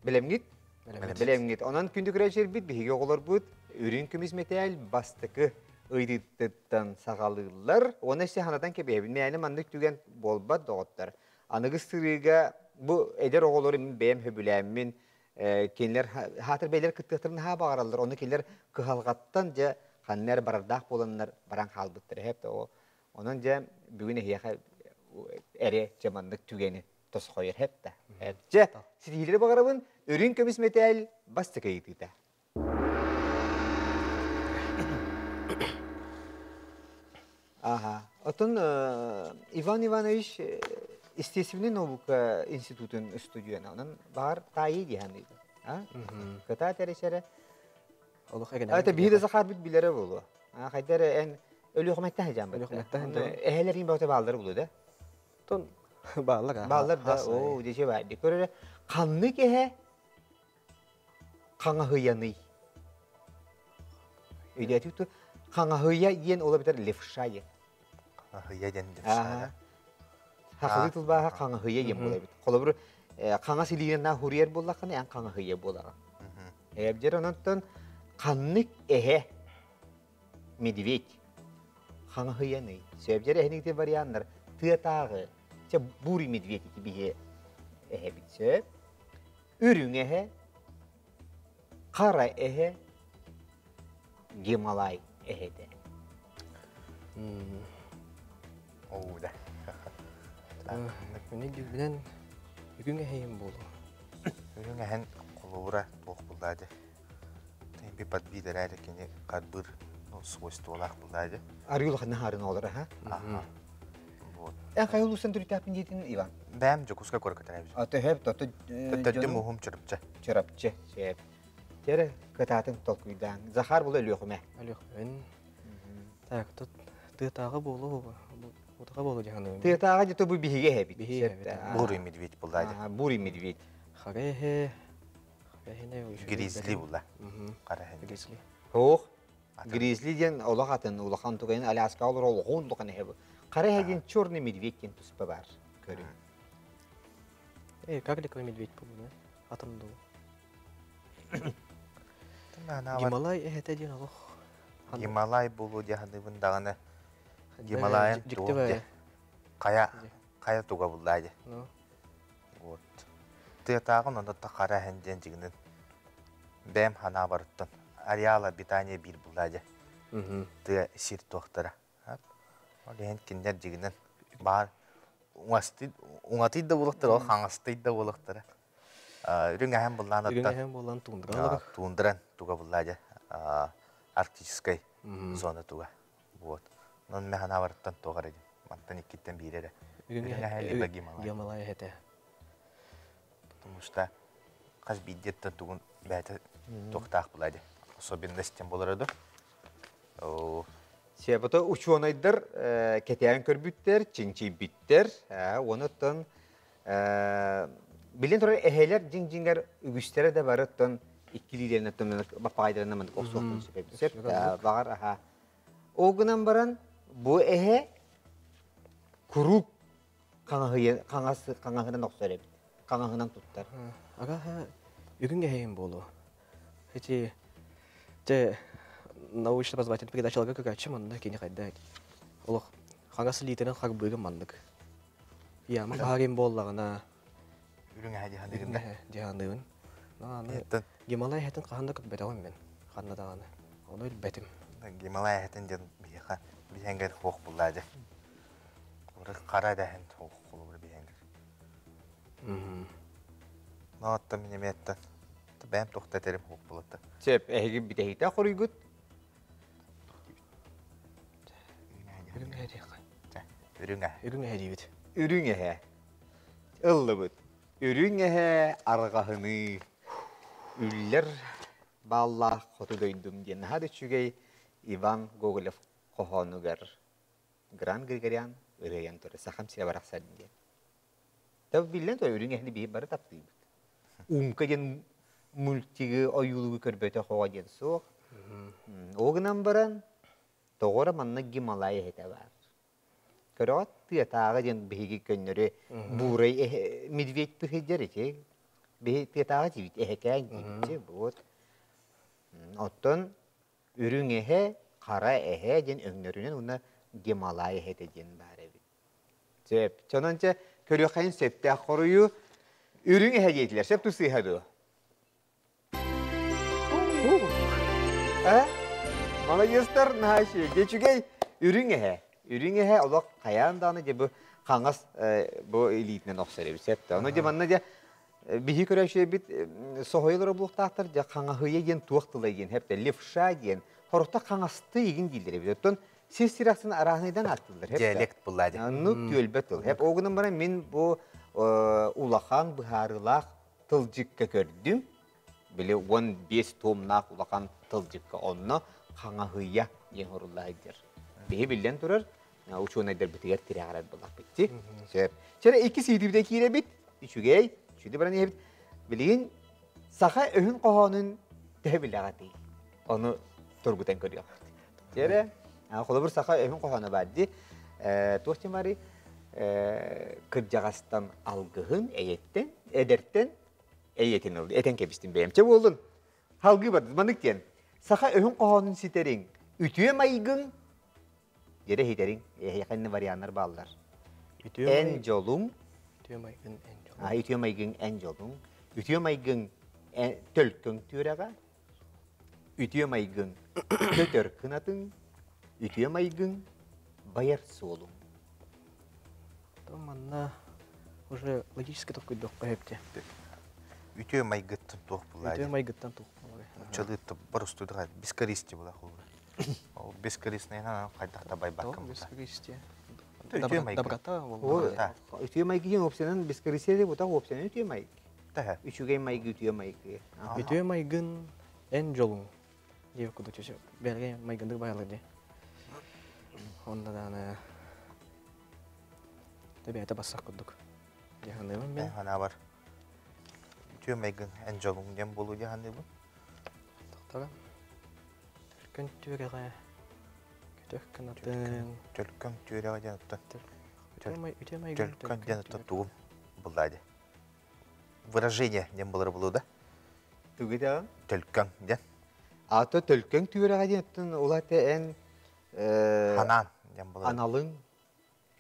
Бэлэмҥит? Бэлэмҥит. Онон күндү көрөөччүлэрбит биһиги оҕолорбут үрүҥ көмүс мэтээл бастакы ыйытыттан саҕалыыллар. Уонна өссө санатан кэбиһэбин. Мээнэ маннык түгэн буолбат доҕоттор. Аныгы сырыыга бу эдэр оҕолору мин бэйэм сөбүлээммин кинилэр хаатыр бэйэлэр кыттыахтарын наһаа баҕараллар. Ону кинилэр кыһалҕаттан дьэ ханна эрэ барардаах буоланнар баран хаалбыттар. Эһэп Онон дьэ бүгүн эһиэхэ эрэ дьэ маннык түгэни тосхойор хэп да. Дьэ, ситиһиилэри баҕарабын. Үрүҥ көмүс мэтээл бастакы ыйытыыта. Ага. Оттон Иван Иванович естественный наука институтун студиона. Онон баар таайыы диһан А? Кыта тэрисэрэ. Олох эгэнэ. Это биһи да Захар бит билэрэ буолуо. Хайдар эн Өлүөхүмэттэн сылдьан Өлүөхүмэттэн Эһэлэрин бөҕөтө бааллар булу да? Тон бааллар. Бааллар да. Оо, дьэ баар. Көрөрө ханнык эһэ хаҥаһыйаный? Өйдөөтүк ту хаҥаһыйа диэн ол эбэтэр левша диэн. Хаҥаһыйа диэн левша. Хахылыы тылбааһа хаҥаһыйа диэн буолар эбит. Холобур, хаҥас илиинэн наа хуруйар буоллаххына, эн хаҥаһыйа буолаҕын. Эбдер ононтон ханнык эһэ медведь хаҥаһыйаный сөбдер эһиникти варианнар тыатааҕы чэ бурый медведь ити биһи эһэбит сөп үрүҥ эһэ хара эһэ гималай эһэтэ Оо да. Мин дүүбүнэн үгүҥ эһэйим буолуо. Үрүҥ эһэн холобура туох буллаа дьэ. Би подбиидэрээри кини харбыыр свойстволаах буллаа дьэ. Арыы улахан хаарын оҕолор аха. Аха. Вот. Эн хайа улуустан төрүттээхпин диэтин Иван? Бэм Дьокуускай куоракка төрөөбүтүм. А төһөп тото Төттөдүм уһум Чурапчы. Чурапчы. Сөп. Чэрэ, кытаатын толкуйдаан. Захар була Өлүөхүмэ. Өлүөхүмэн. Так, тут тыатааҕы буолуо, утаҕа буолуо дьаһаныым. Тыатааҕы дьэ бу биһиги эһэбит. Биһиги эһэбит. Бурый медведь булла дьэ. Бурый медведь. Хара эһэ, хара эһэне Гризли була. Хара эһэ. Гризли. Ох, Гризли диэн олох атын улахан тугайын Аляска олор олоҕун улахан эһэ бу. Хара эһэ диэн черный медведь диэн туспа бар. Көрүҥ. Э, карликовый медведь буолуо, да? Атын дуу. Гималай эһэтэ диэн олох Гималай буолуо диэханыбын даҕаны Гималайын туох дьэ хайа хайа туга буллаа дьэ вот тыатааҕын онно хара эһэн диэн дьигинин бэйэм ханаабарыттан ареал обитания биир буллаа дьэ тыа сир туохтара Ол иһин кинилэр дьигинэн баар уҥатый да буолуохтара, ол хаҥастый да буолуохтара. Үрүҥ эһэм буллаан Үрүҥ эһэм буолан туундран Туундран туга буллаа дьэ арктическай зона туга. Вот. Онон мен ханаабарыттан туох эрэ мантан иккиттэн биир эрэ. Үрүҥ эһэ либо Гималай. Гималай эһэтэ. Потому что хас биирдиэттэн тугун бэйэтэ туохтаах булаа дьэ. Особенностям болар да. Себото учуонайдар кэтээн көрбүттэр, чинчийбиттэр. Онуттан билин турар эһэлэр дьиҥ-дьиҥэр үгүстэрэ да барыттан иккилиилэрин оттон баппаҕайдарынан маннык охсуохтун сөп сөп баҕар аха ол гынан баран бу эһэ куруук хаҥас хаҥаһынан охсор эбит хаҥаһынан туттар Ага үгүн эһэйим буолуо Эти те научно-образовательный передачаларга көкөөччү манна кини хайда олох хаҥас илиитинэн харбыыгын маннык. Яма хаһарым буоллаҕына Үрүҥ эһэ диһаныгын да. Диһаныыбын. Аны Гималай эһэтин хаһан да көрбөтөҕүм мин. Ханна даҕаны. Ону билбэтим. Гималай эһэтин диэн биһиэхэ биһэнгэр хуох буллаа дьэ. Хара эдэһин хуох холобура биһэнгэр. Оттон мин эмиэттэн бэйэм туохта этэрим хуох булатта. Сөп, эһиги бүтэһикте хоруйгут. Үрүҥ эһэ диэххэ. Үрүҥ эһэ. Үрүҥ эһэ диибит. Үрүҥ эһэ. Ыллыбыт. Үрүҥ эһэ арҕаһыныы. Үллэр бааллаах хоту дойдум диэн наһаа да үчүгэй Иван Гоголев хоһоонугар Гран Григорян ырыайан турар Сахам сирэ барахсан диэн. Та биллэн турар үрүҥ эһэни биһи бары таптыыбыт. Умка диэн мультигы ойуулугу көрбөтөх оҕо диэн суох. Ол гынан баран тоҕо эрэ манна Гималай эһэтэ баар. Көрөҕүт тыатааҕы диэн биһиги көннөрү буурай медведь быһыйдьар ити. Биһи тыатааҕы диибит, эһэкээн диибит. Вот. Оттон үрүҥ эһэ, хара эһэ диэн өҥнөрүнэн уонна Гималай эһэтэ диэн баар эбит. Сөп. Чонон чэ көрүөххэйин сөптөөх хоруйу үрүҥ эһэ диэтилэр. Сөп тусыыһа дуо? Э? Маладьыастар наһаа үчүгэй. Үчүгэй үрүҥ эһэ. Үрүҥ эһэ олох хайаан даҕаны дьэ бу хаҥас бу илиитинэн охсор эбит. Сөп да. Ону дьэ манна дьэ биһи көрөөччүлэрбит соһуйалара буолуохтаахтар дьэ хаҥаһыйа диэн туох тыла диэн хэптэ левша диэн хорохто хаҥасты игин дииллэр эбит. Оттон сир сир ахсын арааһынайдан ааттыыллар. Диалект булла дьэ. Ну түөлбэ тыл. Хэп ол гынан баран мин бу улахан быһаарыылаах тылдьыкка көрдүм. Били 15 томнаах улахан тылдьыкка онно хаҥаһыйа диэн хорулла сылдьар. Биһи биллэн турар учуонайдарбытыгар тирэҕирэр буоллахпыт дии. Сөп. Чэрэ икки сиитибитэ киирэбит. Үчүгэй. Үчүгэй баран иһэбит. Билигин саха өһүн хоһоонун төһө билэҕитий? Ону тургутан көрүөхпүт. Чэрэ холобур саха өһүн хоһооно баар дии. Туох тимари кырдьаҕастан алгыһын эйэттэн, эдэртэн эйэтин ыл, этэн кэбистим бэйэм. Чэ буоллун. Халгыы бардым. Маннык диэн. Саха өһүн хоһоонун ситэриҥ, үтүө майгын дьэрэ иһитэриҥ, эһиэхэ варианнар бааллар. Эн дьолуҥ, үтүө майгын эн дьолуҥ. А, үтүө майгын эн дьолуҥ, үтүө майгын төлкөҥ түөрэҕэ, үтүө майгын көтөр кынатыҥ, үтүө майгын байар суолуҥ. Манна уже логически толкуйдуохха сөп Үтүө майгыттан туох булаа. Үтүө майгыттан туох булаа. Чалыытта боростуйдуга бескорыстие була холура. Ол бескорыстныйынан хайдах да байбаккын. Бескорыстие. Үтүө майгы. Доброта болла. Үтүө майгы диэн опсиянан бескорыстие деп утах опсиянан үтүө майгы. Тэһэ. Үчүгэй майгы үтүө майгы. Үтүө майгын Эн дьолуҥ диэбит курдук чөчө бэлгэ майгындык байалар дии. Онно даҕаны бэйэтэ бассах курдук дии саныыбын мин. Санаабар үтүө майгын эн дьолуҥ диэн буолуо дии саныыбын. Тохтора. Төлкөн түөрэҕэ көтөх кынатын. Төлкөн түөрэҕэ диэн оттон. Үтүө майгын Төлкөн диэн оттон тугум буллаа дии. Выражение диэн буолар булуу да. Тугу даҕан? Төлкөҥ диэн. Ато төлкөҥ түөрэҕэ диэн оттон улаата эн Ханаан диэн буолар. Аналыҥ.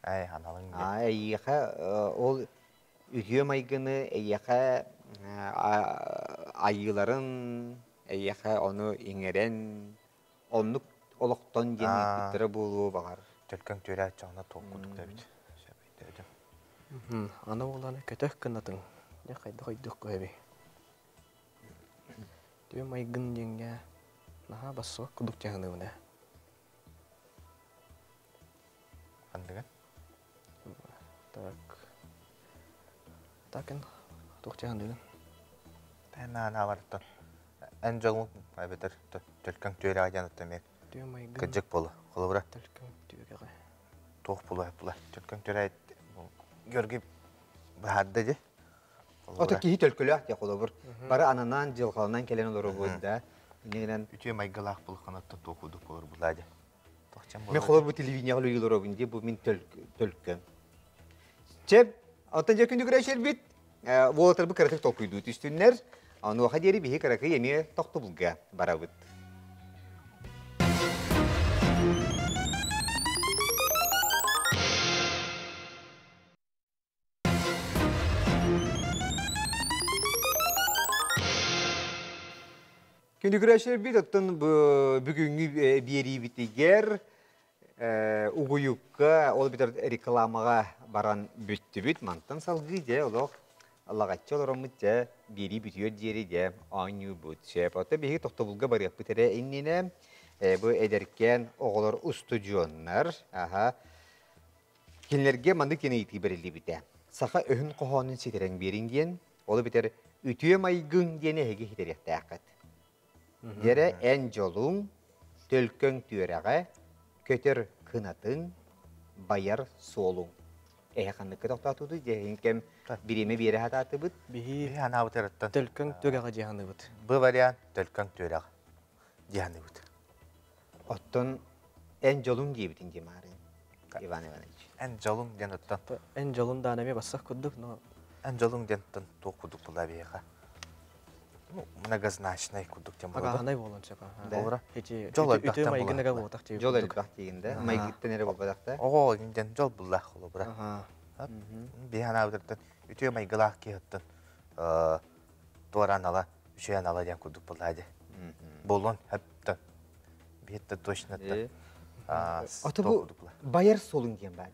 Ай, аналыҥ диэн. А эйиэхэ ол үтүө майгыны эйиэхэ айыыларын эйиэхэ ону иҥэрэн оннук олохтон диэн ыыппыттара буолуо баҕар. Төлкөҥ түөрэ аччаҕына туох курдук да эбит. Сөп Аны буоллаҕына көтөх гынатын дьэ хайдах өйдүөх көһөбүй? Түө майгын диэҥҥэ наһаа бассыбат курдук дьаһаныыбын ээ. Ханныгын? Так. Так эн туох дьаһаныыгын? Наана Эн дьолуҥ эбэтэр төлкөҥ түөрэҕэ диэн оттон эмиэ Түө майгын кырдьык буолуо. Холобура төлкөҥ түөрэҕэ. Туох буолуо була. Төлкөҥ түөрэ Георгий быһаарда дии. Ото киһи төлкөлөөх дии холобур. Бары ананан дьылҕаланан кэлэн олоробут да. Иннигинэн үтүө майгылаах булханаттан туох курдук болор булаа дии. Мен холобур бу телевидениеҕа үлэлии олоробун дии бу мин төлкөм. Чэ, оттон дьэ күндү көрөөччүлэрбит, уолаттарбыт кыратык толкуйдуу түстүннэр. Онуоха диэри биһи кыракый эмиэ тохтобулга барабыт. Күндү көрөөччүлэрбит, оттон бүгүҥҥү биэриибитигэр угуйукка, ол эбэтэр рекламаҕа баран бүттүбүт. Мантан салгыы дьэ олох лаҕаччы олороммут дьэ биэрии бүтүөр диэри дьэ оонньуубут. Сөп. Оттон биһиги тохтобулга барыахпыт эрэ иннинэ бу эдэркээн оҕолор устудьуоннар, аха, Кинилэргэ маннык диэн ыйытыы бэриллибитэ. Саха өһүн хоһоонун ситэрэн биэриҥ диэн, ол эбэтэр үтүө майгыҥ диэн эһиги ситэриэхтээххит. Дьэрэ эн дьолуҥ, төлкөҥ түөрэҕэ, көтөр кынатыҥ, байар суолуҥ. Эһэ ханныкка тохтоотубут дьэһин кэм бириэмэ биэрэ сатаатыбыт. Биһи анаабытыттан төлкөҥ түөрэҕэ дьиһаныбыт. Бу вариант төлкөҥ түөрэҕэ дьиһаныбыт. Оттон эн дьолуҥ диэбитин дии маарыын, Иван Иванович. Эн дьолуҥ диэн оттон. Эн дьолун даана эмиэ бассах курдук, но Эн дьолуҥ диэн оттон туох курдук буолла биһиэхэ? Ну, многозначный курдук диэн буолла. Агаһанай буолан сөп. Буолура. Эти Дьол үтүө элбэхтэн майгын эгэ буолар. буолбатах диэбит Дьол курдук. элбэх диигин да, майгыттан эрэ буолбатах да. Оҕо диэн дьол буллаах холобура. Биһи анаабытыттан үтүө майгылаах киһиттэн туораан ала, үчүгэй анала диэн курдук буолла дии. Буолуон хөптөн. Биһиттэ точно Ото бу байар суолуҥ диэн баар.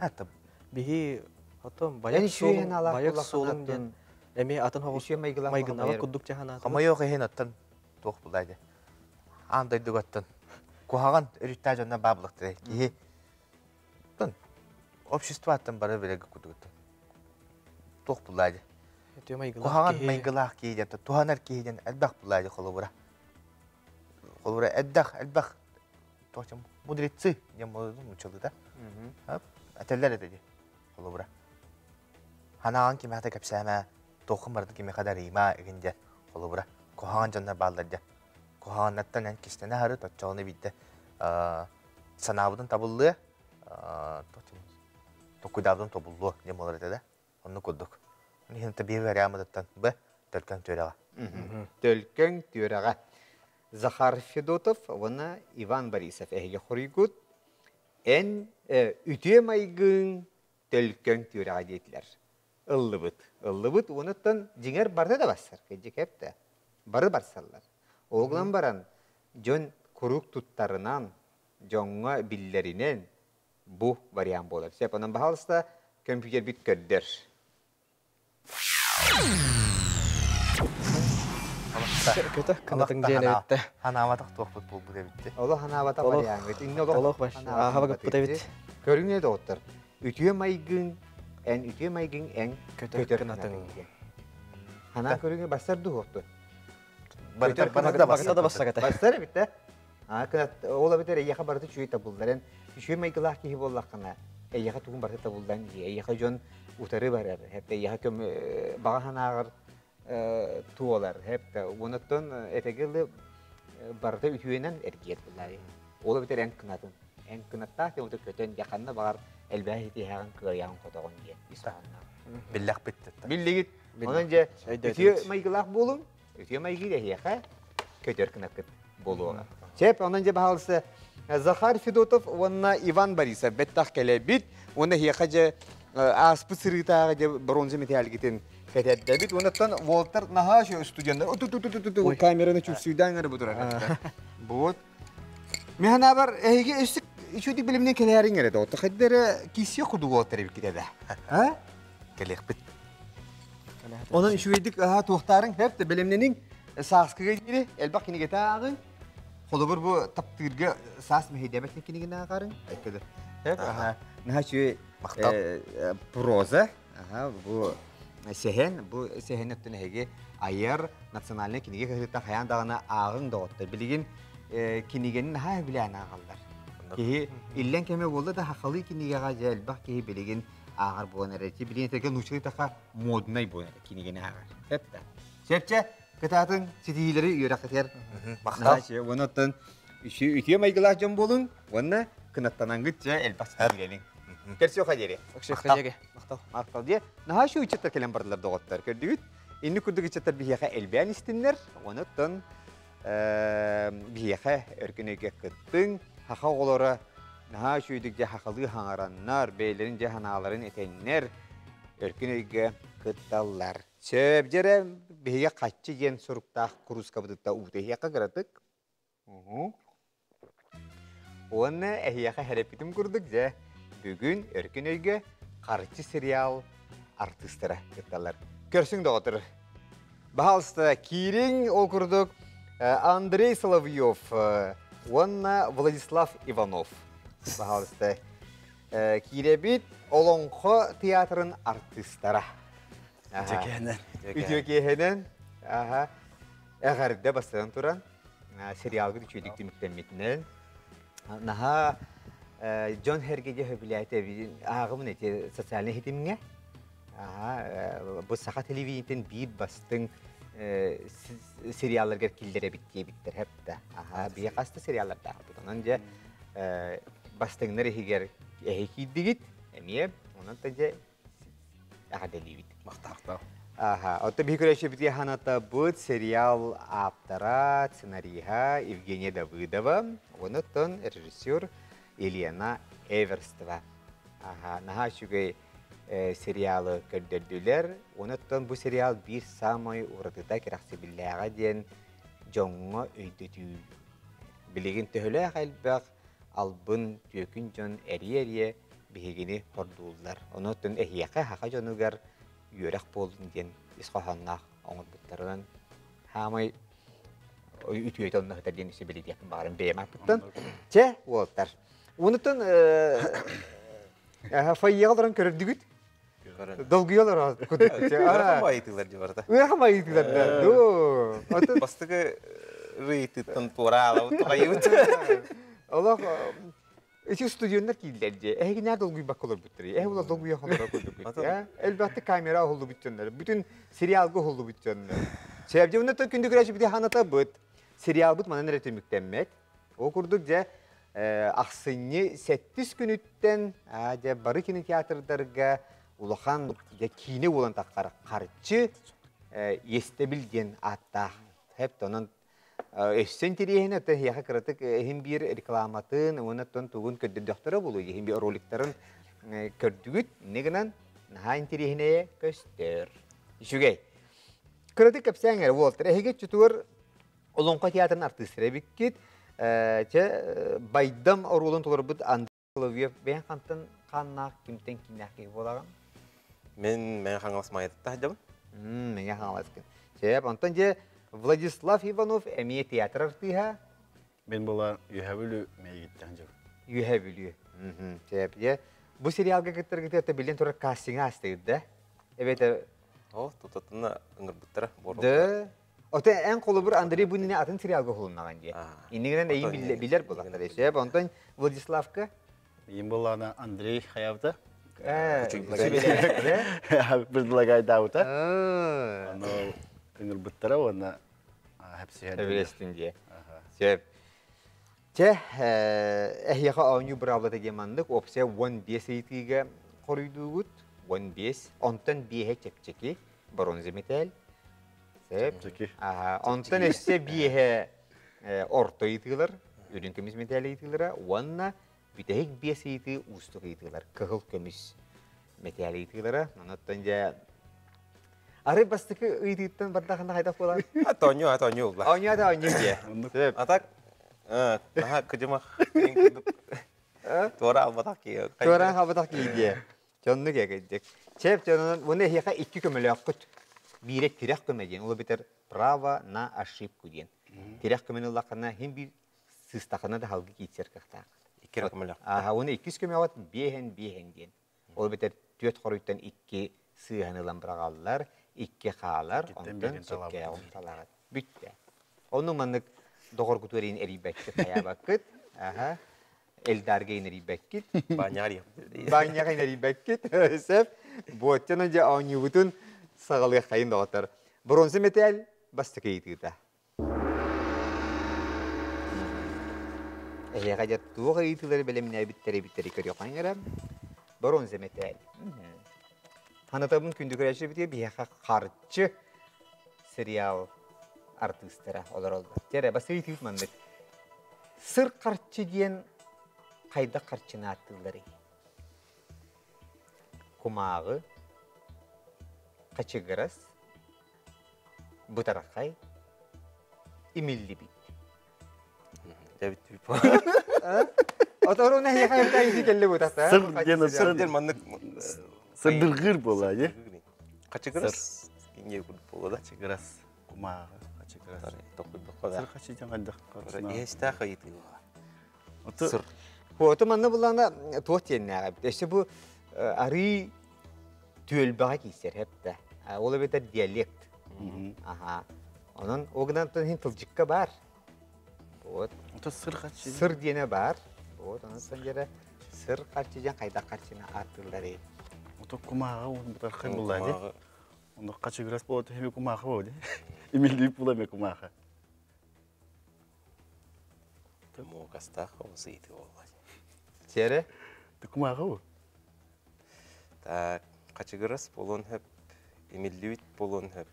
Ата Биһи отон байар суолуҥ, байар суолуҥ диэн эмиэ атын хоҕус майгынала курдук дьаһанаатыбыт. Хомойуох иһин оттон туох булаа дии. Аан дойдугаттан куһаҕан өрүттээх дьонно баабылыктара киһи обществоттан бары билэргэ курдук туох булаа дии. Куһаҕан майгылаах киһи диэн туһанар киһи диэн элбэх булаа дии холобура. Холобура элбэх элбэх мудрецы диэн мучалыта. Этэллэр этэ дии холобура. Ханаҕан кимиэхэ да кэпсээмэ, туоххун барытын кимиэхэ да арыйыма игин диэн холобура. Куһаҕан дьоннор бааллар диэн. Куһаҕаннартан эн кистэнэ аһары оччоҕуна биирдэ санаабытын табыллыа, токуйдаабытын тобуллуо диэн буолар этэ да. Оннук курдук. Иһин биир вариаммытыттан Б Төлкөҥ түөрэҕэ. Төлкөҥ түөрэҕэ. Захар Федотов уонна Иван Борисов эһиги хоруйгут. Эн үтүө майгыҥ төлкөҥ түөрэҕэ диэтилэр. Ыллыбыт. Ыллыбыт уонуттан дьиҥэр барыта да барсар. Кэдьик эптэ. Бары барсаллар. Ол гынан баран дьон куруук туттарынан, дьоҥҥо биллэринэн бу вариант буолар. Сөп, онон баһаалыста компьютербит көрдөр. Көтөх кынатын диэн эбиттэ. Ханаабатах туохпут буолбут эбитти. Олох ханаабатах вариаҥҥыт. Инне олох аһабагыппыт эбит. Көрүҥ доҕоттор. Үтүө майгыҥ, эн үтүө майгыҥ эн көтөр кынатыҥ. Ханаа көрүҥэ бассар дуһуохтун. Барыта барыта да бассагата. Бассар эбит да. А кынат ол эбитер эйиэхэ барыта үчүгэй табылларын, үчүгэй майгылаах киһи буоллаххына, эйиэхэ тугун барыта табыллан дии, эйиэхэ дьон утары барар, хэп эйиэхэ көм баҕа санааҕар туолар, хэп Онуттан этэгил барыта үтүөнэн эргиэр буллари. Ол эбитер эн кынатын, эн кынаттаах кемута көтөн дьэ ханна баҕар элбэҕи ситиһэҕин кыайаҕын хотоҕун диэн ис хоһоонноох. Биллэхпит. Биллигит. Онон дьэ үтүө майгылаах буолуҥ, үтүө майгы эһиэхэ көтөр кынаккыт буолуоҕа. Чэп, онон дьэ баһаалыста Захар Федотов уонна Иван Борисов бэттэх кэлэбит. Уонна эһиэхэ дьэ ааспыт сырыытааҕы дьэ бронза металлигитин кэтэрдэбит. Уоннаттан Волтер наһаа студеннар ту камераны чувсуйдаан эрэ бу турар. Вот. Мен ханабар эһиги өссө үчүгэй билимнен кэлээриҥ эрэ да. Хайда эрэ киисиэ курдук уолаттар эбиккит эбэ. А? Кэлиэхпит. Онон үчүгэйдик аһа туохтаарыҥ хэп да бэлэмнэниҥ сааскыга диэри элбэх кинигэтэ ааҕыҥ. Холобур бу таптыырга саас мэһэйдээбэт кинигини ааҕарыҥ. Айкыды. Хэп аха наһаа үчүгэй проза. Аха бу сэһэн бу сэһэн өттүн эһиги айар национальнай кинигэ кыһыыта хайаан даҕаны ааҕыҥ доҕоттор. Билигин кинигэни наһаа сөбүлээн ааҕаллар. Киһи иллэҥ кэмэ буолла да хахалыы кинигэҕэ дьэ элбэх киһи билигин ааҕар буолан эрэр. Билигин этэргэ нууччалыы таха моднай буолан эрэр кинигэни ааҕар. Сөп да. Сөпчэ кытаатын ситиһиилэри үөрэххитигэр махтал. Уонна үтүө майгылаах дьон буолуҥ уонна кынаттанангыт дьэ элбэх ситиһиилэниҥ. Көрсүөххэ диэри. Көрсүөххэ диэри. Махтал. Махтал диэ. Наһаа үчүгэй ыччаттар кэлэн бардылар доҕоттор. Көрдүгүт? Инник курдук ыччаттар биһиэхэ элбээн истиннэр. Онуттан биһиэхэ өркөн өйгө кыттыҥ. Хаха оҕолоро наһаа үчүгэйдик дьэ хахалыы хаҥараннар, бэйэлэрин дьэ санааларын этэннэр өркөн өйгө кытталлар. Сөп дьэрэ биһиги хаччы диэн суруктаах куруускабытытта уута иһиэххэ кыратык. Уонна эһиэхэ хэрэппитим курдук дьэ бүгүн Өркөн өйгө Харчы сериал артыыстара кытталлар. Көрсүҥ доҕотор. Баһаалыста киириҥ ол курдук Андрей Соловьев уонна Владислав Иванов. Баһаалыста киирэбит Олоҥхо театрын артыыстара. Үтүө киэһэнэн. Үтүө киэһэнэн. Аха. Эҕэрдэ бастатан туран сериалгыт үчүгэйдик түмүктэммитинэн наһаа дьон сэргэдьэ сөбүлээтэ ааҕыбын эти социальнай ситимҥэ бу саха телевидениетин биир бастыҥ сериалларыгар киллэрэбит диэбиттэр хэп да биһи хас да сериаллардаахпыт онон дьэ бастыҥнар иһигэр эһи киирдигит эмиэ онон да дьэ эҕэрдэлиибит. Махтаахтаах. Аха, оттон биһи көрөөччүбүтүгэр санатабыт сериал ааптара, сценариһа Евгения Давыдова, онуттан режиссер Елена Эверстова. Аха, наһаа үчүгэй сериалы көрдөрдүлэр. Онуттан бу сериал биир саамай уратыта кэрэхсэбиллээҕэ диэн дьоҥҥо өйдөтүү. Билигин төһөлөөх элбэх албын түөкүн дьон эрийэ-эрийэ биһигини хордууллар. Онон эһиэхэ саха дьонугар үөрэх буоллун диэн ис хоһоонноох оҥорбуттарынан хаамай үтүөтэ онно сытар диэн өссө бэлиэтиэхпин баҕарым бэйэм ааппыттан. Чэ, уолаттар. Онуттан фойеҕа олорон көрөрдүгүт? Долгуйа олорор. Ыарахан байытыылар дии барыта. Ыарахан байытыылар да. Дуу. Бастакы рыйтыттан туораалабыт туҕайыбыт. Олох Ити студеннар кииллэр дии. Эһигинээ долгуйбакка олорбуттар. Эһи була долгуйа холоро курдукпут. Элбэхтик камера уһуллубут дьоннор. Бүтүн сериалга уһуллубут дьоннор. Сээбдьэ уонна күндү көрөөччүбүт ханатабыт. Сериалбыт манан эрэ түмүктэммэт. Ол курдук дьэ ахсынньы сэттис күнүттэн дьэ бары кинотеатрдарга улахан дьэ киинэ буолан таххар харчы иэстэбил диэн ааттаах. Хэп онон Өссө интэриэһинэ оттон эһиэхэ кыратык иһин биир рекламатын уонна оттон тугун көрдөрдөхтөрө буолуо иһин биир роликтарын көрдүгүт. Инньэ гынан наһаа интэриэһинэйэ көстөр. Үчүгэй. Кыратык кэпсээҥ эрэ уолтар. Эһиги чутугар Олоҥхо театрын артыыстара эбиккит. Чэ, Байдам оруолун толорбут Андрей Соловьев бэйэҥ хантан хааннаах, кимтэн кииннээх киһи буолаҕын? Мин Мэҥэ Хаҥалас Майатыттан сылдьабын. Мэҥэ Хаҥаласкын. Сөп, онтон дьэ Владислав Иванов эмиэ театр артыыһа. Мин була Үөһэ Бүлүү Мэйигиттэн сылдьабын. Үөһэ Бүлүү. Сөп, дьэ бу сериалга кыттаргытыгар биллэн турар кастинг аастыгыт да? Эбэтэр О, тутатына ыҥырбыттара. Да. Ота эн холобур Андрей Бунини атын сериалга уһулуннаҕын дии. Иннигинэн эйин билэр булахтар. Сөп, онтон Владиславка? Ийим буллаана Андрей хаябыта. Предлагайдаабыта. Аны ыҥырбыттара уонна хэпсиһэр. Эбилэстин дии. Сөп. Чэ, эһиэхэ оонньуу быраабылата диэн маннык уопсайа 15 ыйытыыга хоруйдуугут. 15. Онтон биэһэ чэпчэки, бронза металл. Сөп. Аха. Онтон өссө биэһэ орто ыйытыылар, үрүҥ көмүс металл ыйытыылара уонна бүтэһик биэс ыйытыы уустук ыйытыылар, кыһыл көмүс металл ыйытыылара. Онон дьэ Арай бастакы ыйытыыттан бардахына хайдах буолар? Тоонньу, тоонньу улла. Оонньуу ата оонньуу дьиэ. Сөп. Атак наһаа кыдьымах туора албатах кии. Туора албатах кии дьиэ. Чоннук эгейдик. Чеп чонунан уну эһиэхэ икки көмөлөөххүт. Биирэ тирэх көмө диэн, ол эбэтэр право на ошибку диэн. Тирэх көмөнү ыллаххына хин биир сыыстахына да халгы киитсэр кыахтаах. Икки көмөлөөх. Аха, уну иккис көмөҕөт биэһэн биэһэн диэн. Ол эбэтэр түөрт хоруйтан икки сыыһаны ылан быраҕаллар, икки хаалар, онтон сөпкөөҕүн талаҕыт. Бүттэ. Ону маннык доҕоргутугар иһин эрийбэккит, хайаабаккыт. Аха. Эльдарга иһин эрийбэккит. Баанньаҕа Баанньаҕа иһин эрийбэккит. Сөп. Буоттан дьэ оонньуубутун саҕалыаххайын доҕоттор. Бронза мэтээл бастакы ыйытыыта. Эһиэхэ дьэ туох ыйытыылары бэлэмнээбиттэр эбиттэрий көрүөххүн эрэ. Боруонза мэтээл. Ханатабын күндү көрөөччүбүтүгэр биһиэхэ харчы сериал артыыстара олороллор. Дьэ бас ыйытыыбыт маннык. Сыр харчы диэн хайдах харчыны ааттыылларый? Кумааҕы, хачыгырас, бытархай, имиллибит. Оторуна эһиэхэ ити кэлли бутата. Сыр диэн сыр диэн маннык сырдыргыыр буолаа дии. Хачыгырас кинге курдук буолла да. Хачыгырас кумааҕы хачыгырас. Токуйдоххо да. Сыр хачы диэн хайдах Иһэстээх ыйытыы Сыр. Оту манна буллаана туох диэннээҕэ эбит. Өссө бу арыы түөлбэҕэ киирсэр хэптэ. Ол эбэтэр диалект. Аха. Онон ол гынан иһин тылдьыкка баар. Вот. Ото сыр харчы. Сыр диэнэ баар. Вот онон дьэрэ сыр харчы диэн хайдах харчыны ааттыыллар Ото кумааҕы уон бытархай булла ди. Ону хачыгырас буолла эми кумааҕы буолла. Имиллип була эми кумааҕы. Муокастаах олус ыйытыы буолла. Сиэрэ? Кумааҕы бу. Так, хачыгырас буолуон сөп, имиллибит буолуон сөп.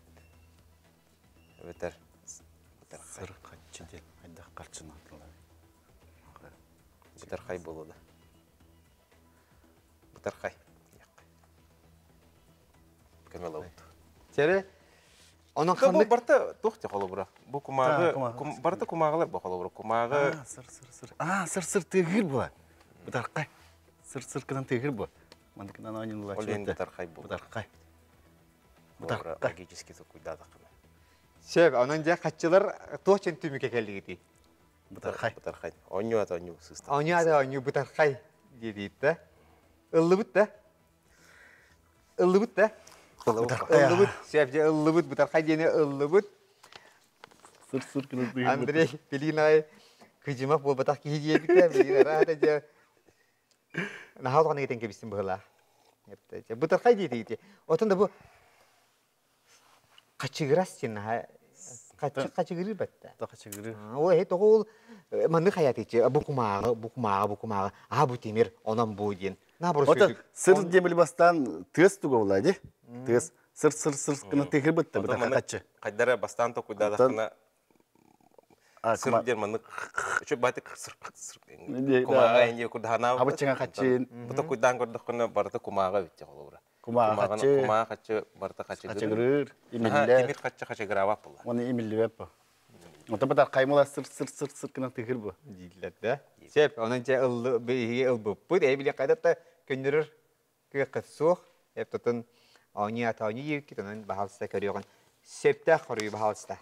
Эбэтэр Сыр хаччы диэн хайдах харчыны атылар. Бытархай буолуо да. Бытархай. Көмөлөбүт. Сиэрэ? Онон Бу ханнык барта туох те холобура? Бу кумааҕы барта кумааҕылар бу холобура. Кумааҕы сыр сыр сыр. А сыр сыр тыгыр бу. Бытархай. Сыр сыр кынан тыгыр бу. Мандыкынан оонньуулар. Ол иһин бытархай бу. Бытархай. Бытархай. Логически токуйдаатаххына. Сөп, онон дьэ хаччылар туох чен түмүккэ кэллигитий? Бытархай. Бытархай. Оонньуу ата оонньуу сыста. Оонньуу ата оонньуу бытархай диэбит да. Ыллыбыт да. Ыллыбыт да? Ыллыбыт. Сөп дьэ ыллыбыт, бытархай диэни ыллыбыт. Сыр-сыр Андрей Пелинай кыдьымах буолбатах киһи диэбитэ. Билигин араата дьэ наһаа улахан этэн кэбистим быһыылаах. Бытархай диэтигити. Отон да бу Хачыгырас диэн наһаа хачыгырыы бэтте. Хачыгырыы. Ол эһи тоҕо ол маннык хайаатычы бу кумааҕы, бу кумааҕы, бу кумааҕы, аа бу тимир, онон бу диэн. Наоборот сыр диэн били бастаан тыас туга буолла ди. Тыас сыр сыр сыр гына тыгыр бытта быта хаччы. Хайдара бастаан токуйдаадахына сыр диэн маннык үчү байтык сыр сыр кумааҕы энди курдаһанаа. Абыччыңа хаччын. Бу токуйдаан көрдөххүнэ барыта кумааҕы битте холобура. Кумааҕы хаччы. Кумааҕы хаччы барыта хачыгырыыр. Имиллэр. Тимир хаччы хачыгыраабат буолла. Оны имиллибэт бу. Ото бытар каймыла сыр сыр сыр сыр гынан тыгыр бу. Дииллэр да. Сөп, онон дьэ ыллы биһиги ылбыппыт. Ээ били хайда да көннөрөр кыаххыт суох. Эп тутун оонньуу ата оонньуу диэбиккит, онон баһаалыста көрүөҕүн. Сөптөөх хоруйу баһаалыста.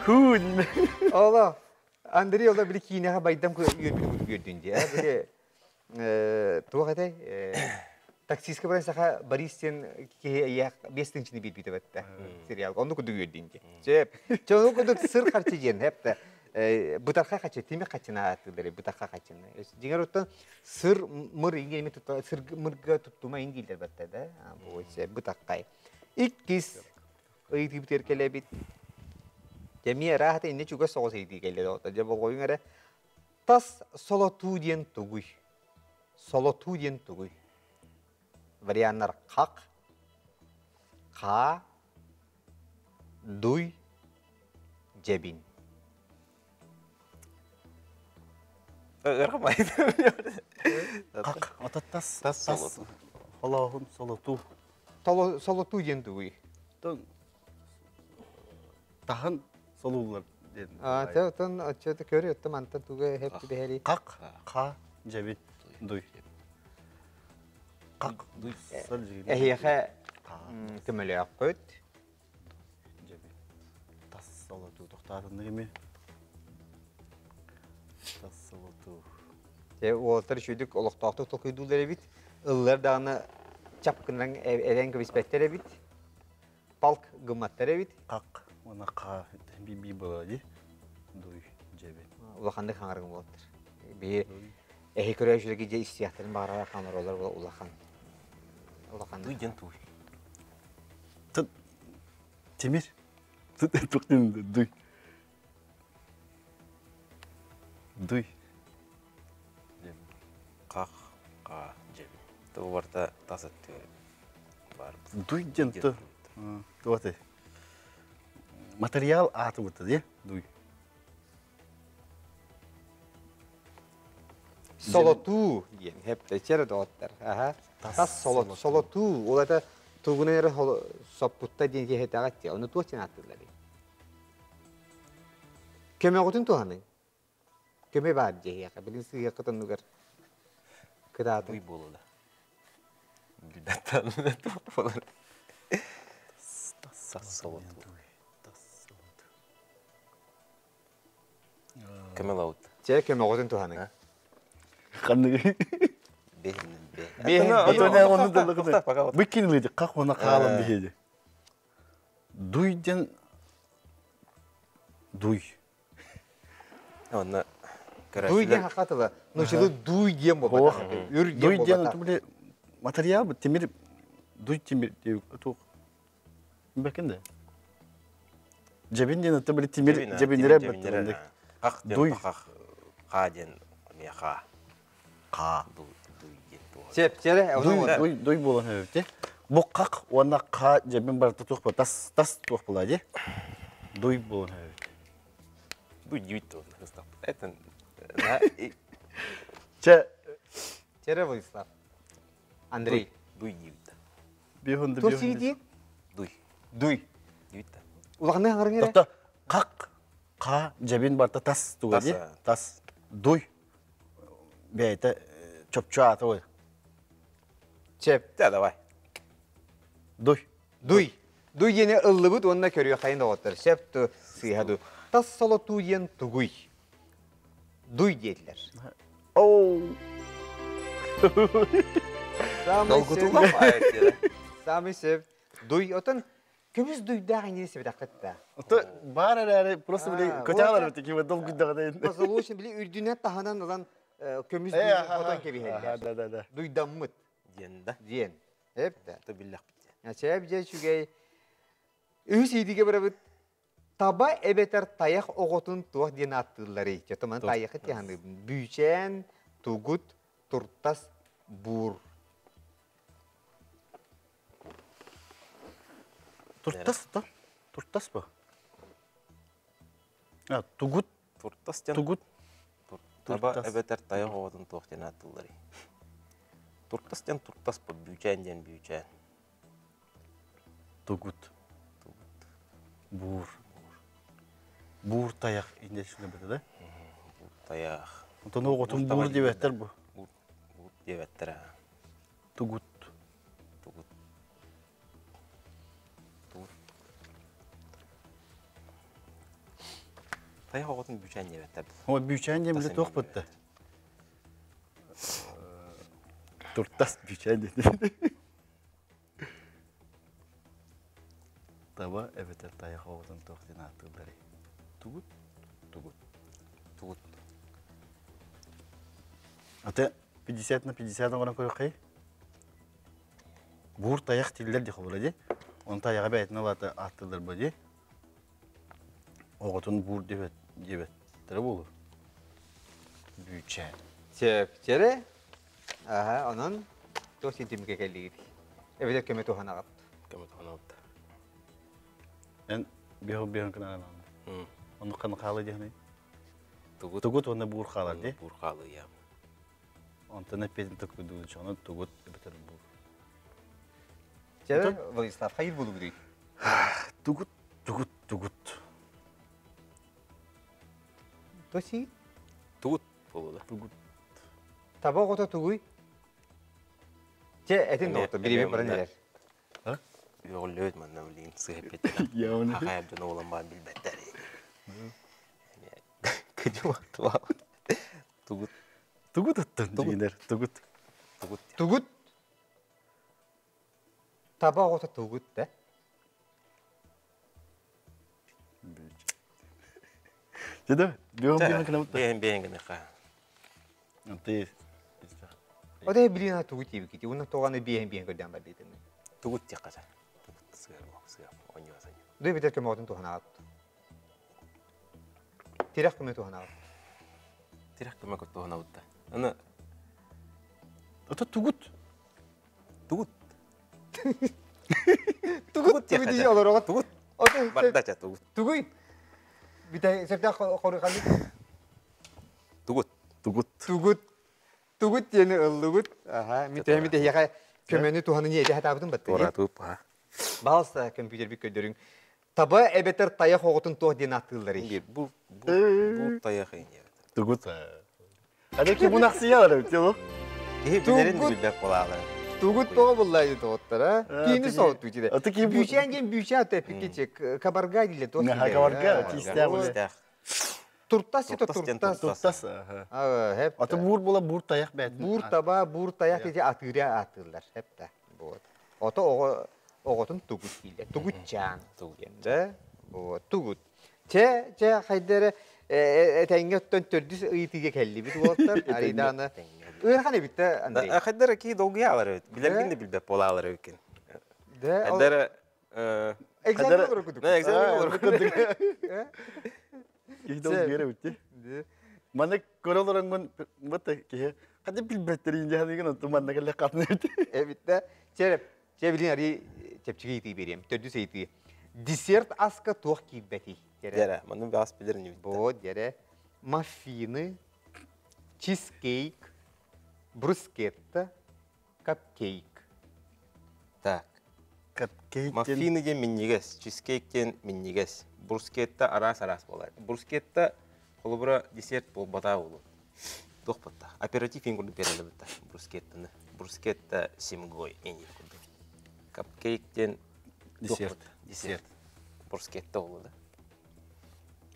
Хуун. Ола, Андрей ола били киинэҕэ байдам үөрбүт курдук үөрдүн дии. Били туох этэй? Таксистка баран саха Борис диэн киһи эйиэх 5 тыһыынчаны биэрбитэ бэтте сериал. Онну курдук үөрдүн ди. Сөп. Чэ ону курдук сыр харчы диэн хэп бытарха хачы, тимир хачына ааттыылары бытарха хачыны. Дьиҥэр оттон сыр мыр ингеми тутта сыр мырга туттума ин дииллэр бэтте да. Бу бытархай. Иккис ыйытыыбытыгар кэлэбит. Дьэ ыраахата инне чугас соҕус ыйытыы кэллэ доҕоттор. Дьэ болҕойуҥ эрэ. Тас солотуу диэн тугуй? Солотуу диэн тугуй? Варианнар хак, хаа, дуй, дьэбин. Хак, ото тас, тас солотуу. Холоохун солотуу. Солотуу диэн тугуй? Таһын солууллар диэн. Аа, те отон оччото көрү оттон мантан туга хеп түбэһэри. Хак, ха, дьэбин, дуй. Хак, дуй. Эһиэхэ көмөлөөххүт. Дьэбин. Тас солотуу тохтаатыннык эми. Тас солотуу. Те уолаттар үчүгдүк олохтоохтук толкуйдуулар эбит. Ыллар даҕаны чапкынан эбэн кэбиспэттэр эбит. Палк гымматтар эбит. Хак уонна ха би буолар дии. Дуй дьэбин. Улаханнык хаҥаргын буолаттар. Биһи эһи көрөөчүлэргэ дьэ истиэхтэрин баҕарар хаҥаролор улахан. Улахан. Дуй диэн туй. Тимир. Туктун дуй. Дуй. Хах, ха, дьэбин. Ту барта тас өттүгэр баар. Дуй диэн ту. Туоты. Материал ааты бутта дии. Дуй. Солотуу диэн хеппечер доҕоттор. Аха. Тас солот, солотуу. Ол это тугунан эрэ соппутта диэн киһи этэ. Ону туох диэн ааттыыллар? Көмөҕүтүн туһаныҥ. Көмө баар дьиэһиэхэ. Билин сыыһыаххыт оннугар кытаатын. Дуй буолла. Билбэттэн буолар. Тас солотуу. Көмөлөут. Чэ, көмөҕүтүн туһаныҥ. Ханныгы? Бэһинэн бэ. Бэһин. Отон онну даллыгы. Быккин хах уона хаалан биһиэди. Дуй диэн дуй. Онно Дуй диэн хакка тыла. Нучылы дуй диэн буолбатах. Үр диэн Дуй диэн буолбатах. Материал бу тимир дуй тимир туох бэкин да. Дьэбин диэн это били тимир дьэбинирэ бэттэринде. Хах диэн хах ха диэн эмиэ ха. Ха. Дуй диэн туох. Сеп, сере, Дуй дуй дуй буолан эбит. Бу хах уонна ха дьэбин барыта туох була тас тас туох була ди. Дуй буолан эбит. Дуй диэбит туох. Это Чэ. Чере Владислав. Андрей. Дуй диэбит. Биһунду Туох сиги Дуй. Дуй. Диэбит. Улаханнык хаҥарыҥ эрэ. Тобто хак ха дьэбин барта тас туга ди. Тас. Дуй. Бэйэтэ чопчу аата ой. Чеп. Да, давай. Дуй. Дуй. Дуй диэни ыллыбыт уонна көрүөххэйин доҕоттор. Сөп ту сыыһа ду. Тас солотуу диэн тугуй? Дуй диэтилэр. Оу. Долгутулла Самый сөп. Дуй. Отон көмүс дуйдаах инини себетэххит да. Ото баар эрээри просто били көтөҕөр эбит киһи долгуйдаҕа Позолочен били үрдүнэн таһынан ылан көмүс дуй хотон кэбиһэллэр. Да да да. Дуйдаммыт. Диэн да. Диэн. Эп да. То биллэхпит. Чэп дьэ үчүгэй. Үһүс иитигэ барабыт. Таба эбэтэр тайах оҕотун туох диэн ааттыылларый? Чотоман тайахы тиһаныыбын. Бүүчээн, тугут, туртас, буур. Туртас да? Туртас ба? А, тугут. Туртас диэн. Тугут. Таба эбэтэр тайах оҕотун туох диэн ааттыылларый? Туртас диэн туртас ба, бүүчээн диэн бүүчээн. Тугут. Буур. Буур тайах индесine бата да? Буур тайах. Онтон оҕотун буур диэбэттэр бу. Буур диэбэттэр. Тугут. Тугут. Тугут. Тайах оҕотун бүүчээн диэбэттэр. О, бүүчээн диэн биле туох бытта? Туртас бүүчээн диэн. Таба эбэтэр тайах оҕотун туох диэн ааттыылларый? Тугут? Тугут. Тугут. Аты 50 на 50 оҥорон көрүөххэй. Буур тайах тиллэр дии холура дии. Оны тайаҕа бэйэтин ылата ааттыыллар бу дии. Оҕотун буур диэбэт диэбэттэрэ буолуо. Бүүчээн. Сөп, чэрэ. Аха, онон туох ситимгэ кэллигит? Эбэтэр көмө туһанаҕыт? Көмө туһанабыт. Эн биһо биһон кынаан Онно хана хаалы диһани? Тугут. Тугут уонна буур хаалар дии. Буур хаалы я. Онтон эппиэтин токуйдуун чону тугут эбэтэр буур. Чэ, Владислав, хайыр булугуруй? Тугут, тугут, тугут. Тоси? Тугут буолуда. Тугут. Таба оҕото тугуй? Чэ, этин доҕотто, бириэмэ баран эрэр. Үөҕүллүбүт манна билигин сыһыппыт. Хахайар дьон оҕолон баан билбэттэр. Кыдьыматтыла. Тугут. Тугут оттон дьиҥинэр. Тугут. Тугут. Тугут. Таба оҕото тугут да? Деді, бэйэн бэйэн гына Бэйэн бэйэн гыныха. Ты Ода билина тугут диэбикити, уонна тоҕаны биэһин биэһин көрдөөн бардыытын. Тугут диэххэ сар. Тугут сыа сыа оонньуу саньы. Дүй битэр көмөҕүтүн туһанаат. Тирэх көмө туһанаат. Тирэх көмө туһанабыт да. Аны Ата тугут. Тугут. Тугут тугут дии олороҕут. Тугут. Бардача тугут. Тугуй. Бүтэ сэрдэх хоруйханнык. Тугут. Тугут. Тугут. Тугут диэни ыллыгыт. Аха, митэ митэ эһиэхэ көмөнү туһаны этэ хатаабытын батты. Туора туп. Баалса компьютербит көрдөрүҥ. Таба эбэтэр тайах оҕотун туох диэн ааттыылларый? Бу бу тайах ини. Тугут. Ада ки мунахсыялар эбит бу. Киһи билэрин билбэт буолаалар. Тугут тоҕо буллаа дии тоҕоттор, Киини соҕуттуу тиде. Аты ки Бүүчээн диэн бүүчээн тэппикки кабарга дииле туох Кабарга тиистээх. Туртас сито туртас. Туртас. Аты буур була буур тайах бэт. Буур таба, буур тайах дии атыыря атыылар. Хепте. Вот. Ото оҕо оҕотун тугут дииллэр. Тугутчаан. Да? Вот тугут. Чэ, чэ, хайдары этэҥҥэ оттон төрдүс ыйытыыга кэллибит уолаттар. Арыйдааны ыарахан эбит да, Андрей. Хайдары кии долгуйаалар эбит. Билэргин да билбэт буолаалар эбиккин. Хайдары Экзамен олорор кудук. Экзамен олорор кудук. Киһи долгуйар эбит. Манна көрө олороҥҥун бата киһи хата билбэттерин дьаһаныгын оттон манна кэллэ хатны эбит. Эбит да. Чэ, чэ билин ари чэпчэки ыйытыы биэриэм. Төрдүс ыйытыы. Десерт аска туох киирбэтий? Дьэрэ, манны баас билэр ньүбүт. Бо, дьэрэ. Маффины, чизкейк, брускетта, капкейк. Так. Капкейк. Маффины диэн минньигэс, чизкейк диэн минньигэс. Брускетта араас-араас буолар. Брускетта холобура десерт буолбатаа буолуо. Туох батта? Оператив иин курдук береле бытта брускеттаны. Брускетта симгой иин курдук. Капкейк диэн десерт. Десерт. Брускетта буолуо да.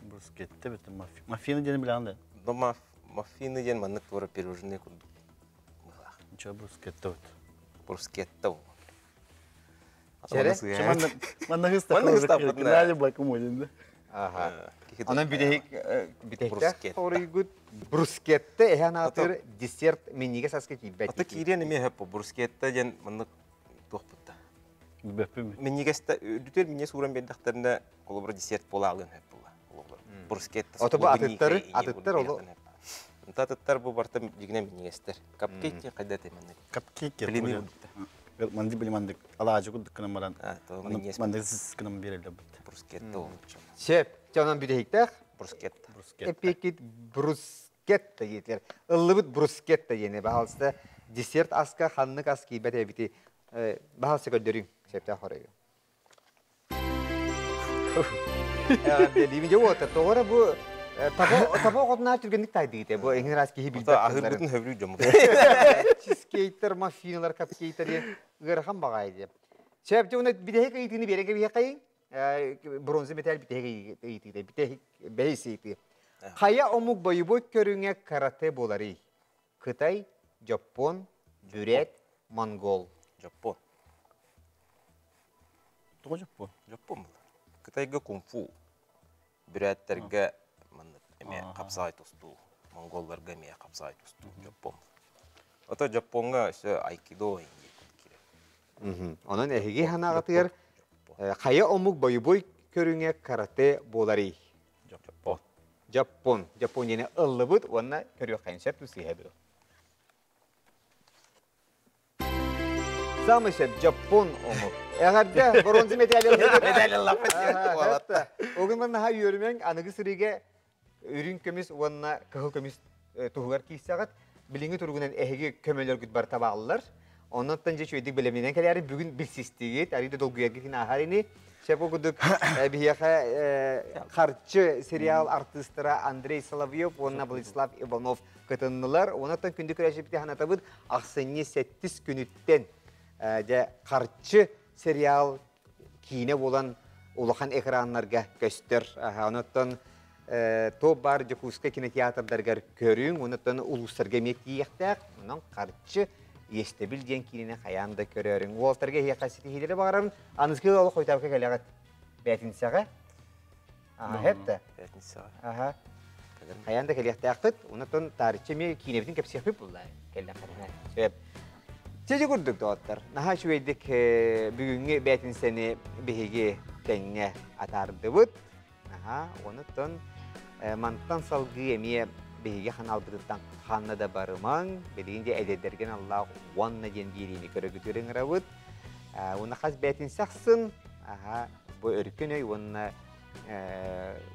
Брускетта бит маффины диэн билэҕин да? Но маффины диэн маннык туора пирожные курдук. Ничего брускетта бит. Брускетта буолуо. Чэрэ? Манна хыстаппытна. Бакым Аха. Онон бүтэһик бүтэһиктээх хоруйгут брускетта эһэн аатыр десерт минньигэс аска киирбэт. Ата киириэн эмиэ хөп брускетта диэн маннык туохпутта. Билбэппин. Минньигэстэ үрдүтүөр минньигэс ууран биэрдэхтэринэ холобура десерт буола алыан хөп була. Брускетта. Ото бу атыттары атыттар олу. Онто атыттар бу барта дьигинэ минньигэстэр. Капкейк диэн хайда этэй маннык? Капкейк диэн. Манды били мандык алаадьы курдук гынан баран мандык сыс гынан биэрэллэр бит. Брускетта ол. Сөп. Чэ онон бүтэһиктээх. Брускетта. Эппиэккит брускетта диэтилэр. Ыллыбыт брускетта диэни баһаалыста десерт аска ханнык ас киирбэт эбити баһаалыста көрдөрүҥ. Сөптөөх хоруйу. Эҕэрдэлиибин дьэ уота тоҕо эрэ бу таба таба оҕотунаар түргэнник таайдыгыт бу эҥин араас киһи билбэт аһыырбытын сөбүлүүр дьоммут чизкейктер маффиналар капкейктер диэн ыарахан баҕайы диэн сөп дьэ уонна бүтэһик ыйытыыны биэрэн кэбиһиэххэйиҥ бронза металл бүтэһик ыйытыыта бүтэһик бэһис ыйытыы хайа омук бойобуой көрүҥэ карате буоларый Кытай, Дьоппуон, Бүрээт, монгол. Дьоппуон. Тоҕо дьоппуон? Дьоппуон буолар. Кытайга кунг-фу. Бүрээттэргэ маннык эмиэ хапсаҕай тустуу. Монголларга эмиэ хапсаҕай тустуу. Дьоппуон. Ото Дьоппуоҥҥа өссө айкидо киирэр. Онон эһиги санааҕытыгар хайа омук бойобуой көрүҥэ карате буоларый? Дьоппуон. Дьоппуон. Дьоппуон диэни ыллыбыт уонна көрүөххэйин сөп тусиһэ бу. Самый сөп дьоппуон омук. Эҕэрдэ бронза медаль Медаль ыллаппыт. Огун наһаа үөрүмэҥ аныгы сырыыга үрүҥ көмүс уонна кыһыл көмүс туһугар киирсэҕит. Билиҥҥи туругунан эһиги көмөлөргүт бар табааллар. Оннуттан дьэ үчүгэйдик бэлэмнэнэн кэлээри бүгүн билсистигит, арыый да долгуйаргытын ааһар ини. Сөп ол курдук биһиэхэ харчы сериал артыыстара Андрей Соловьев уонна Владислав Иванов кытыннылар. Онуттан күндү көрөөччүбүтэ санатабыт ахсынньы сэттис күнүттэн дьэ харчы сериал киинэ буолан улахан экраннарга көстөр. Онуттан топ бар Дьокуускай кинотеатрдарыгар көрүҥ, онуттан улуустарга эмиэ тиийиэхтээх. Онон харчы иэстэбил диэн киинэни хайаан да көрөөрүҥ. Уолтарга эһиэхэ ситиһиилэри баҕарабын. Аныгы олох хойутаабыкка кэлэҕит. Бээтинсэҕэ. Аха, хепте. Бээтинсэҕэ. Аха. Хайаан да кэлиэхтээхпит. Онуттан таарыччы эмиэ киинэбитин кэпсиэхпит булла. Кэллэххитинэ. Сөп. Чэчи курдук доҕоттор, наһаа үчүгэйдик бүгүҥҥү бээтинсэни биһиги тэҥҥэ атаардыбыт. Аха, онуттан мантан салгыы эмиэ биһиги ханаалбытыттан ханна да барымаҥ, билигин дьэ эдэрдэргин аллаах уонна диэн биэриини көрөгүтүгэр ыҥырабыт. Уонна хас бээтинсэ ахсын аха, бу өркөн өй уонна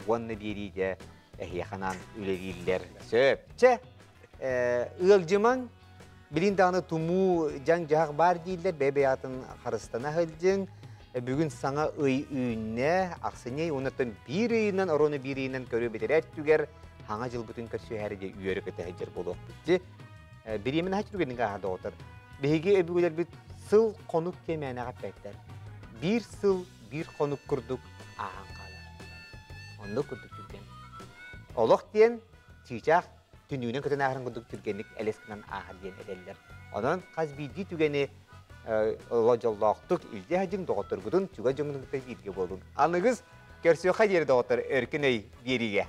уонна биэриигэ эһиэхэ анаан үлэлииллэр. Сөп. Чэ, ыалдьымаҥ, билин даҕаны тумуу дьаҥ-дьаһах баар дииллэр, бэйэ-бэйэҕитин харыстана сылдьыҥ. Бүгүн саҥа ый үүннэ, ахсынньы ый уоннаттан биир ыйынан, орону биир ыйынан көрүү бүтэрэр түгэр хаҥа дьылбытын көрсүһээри дьэ үөрэ көтө сылдьар буолуохпут дии. Бириэмэ наһаа түргэнник ааһа доҕоттор. Биһиги өбүгэлэрбит сыл хонук кэмээнэҕэ эппэттэр. Биир сыл биир хонук курдук ааһан хаалар. Оннук курдук түргэн. Олох диэн чыычаах түннүгүнэн көтөн ааһарын курдук түргэнник элэс гынан ааһар диэн этэллэр. Онон хас биирдии түгэни дьоллоохтук илдьэ сылдьыҥ, доҕотторгутун, чугас дьоҥҥутун кытта бииргэ буолуҥ. Аныгыс көрсүөххэ диэри доҕоттор өркөн өй биэриигэ.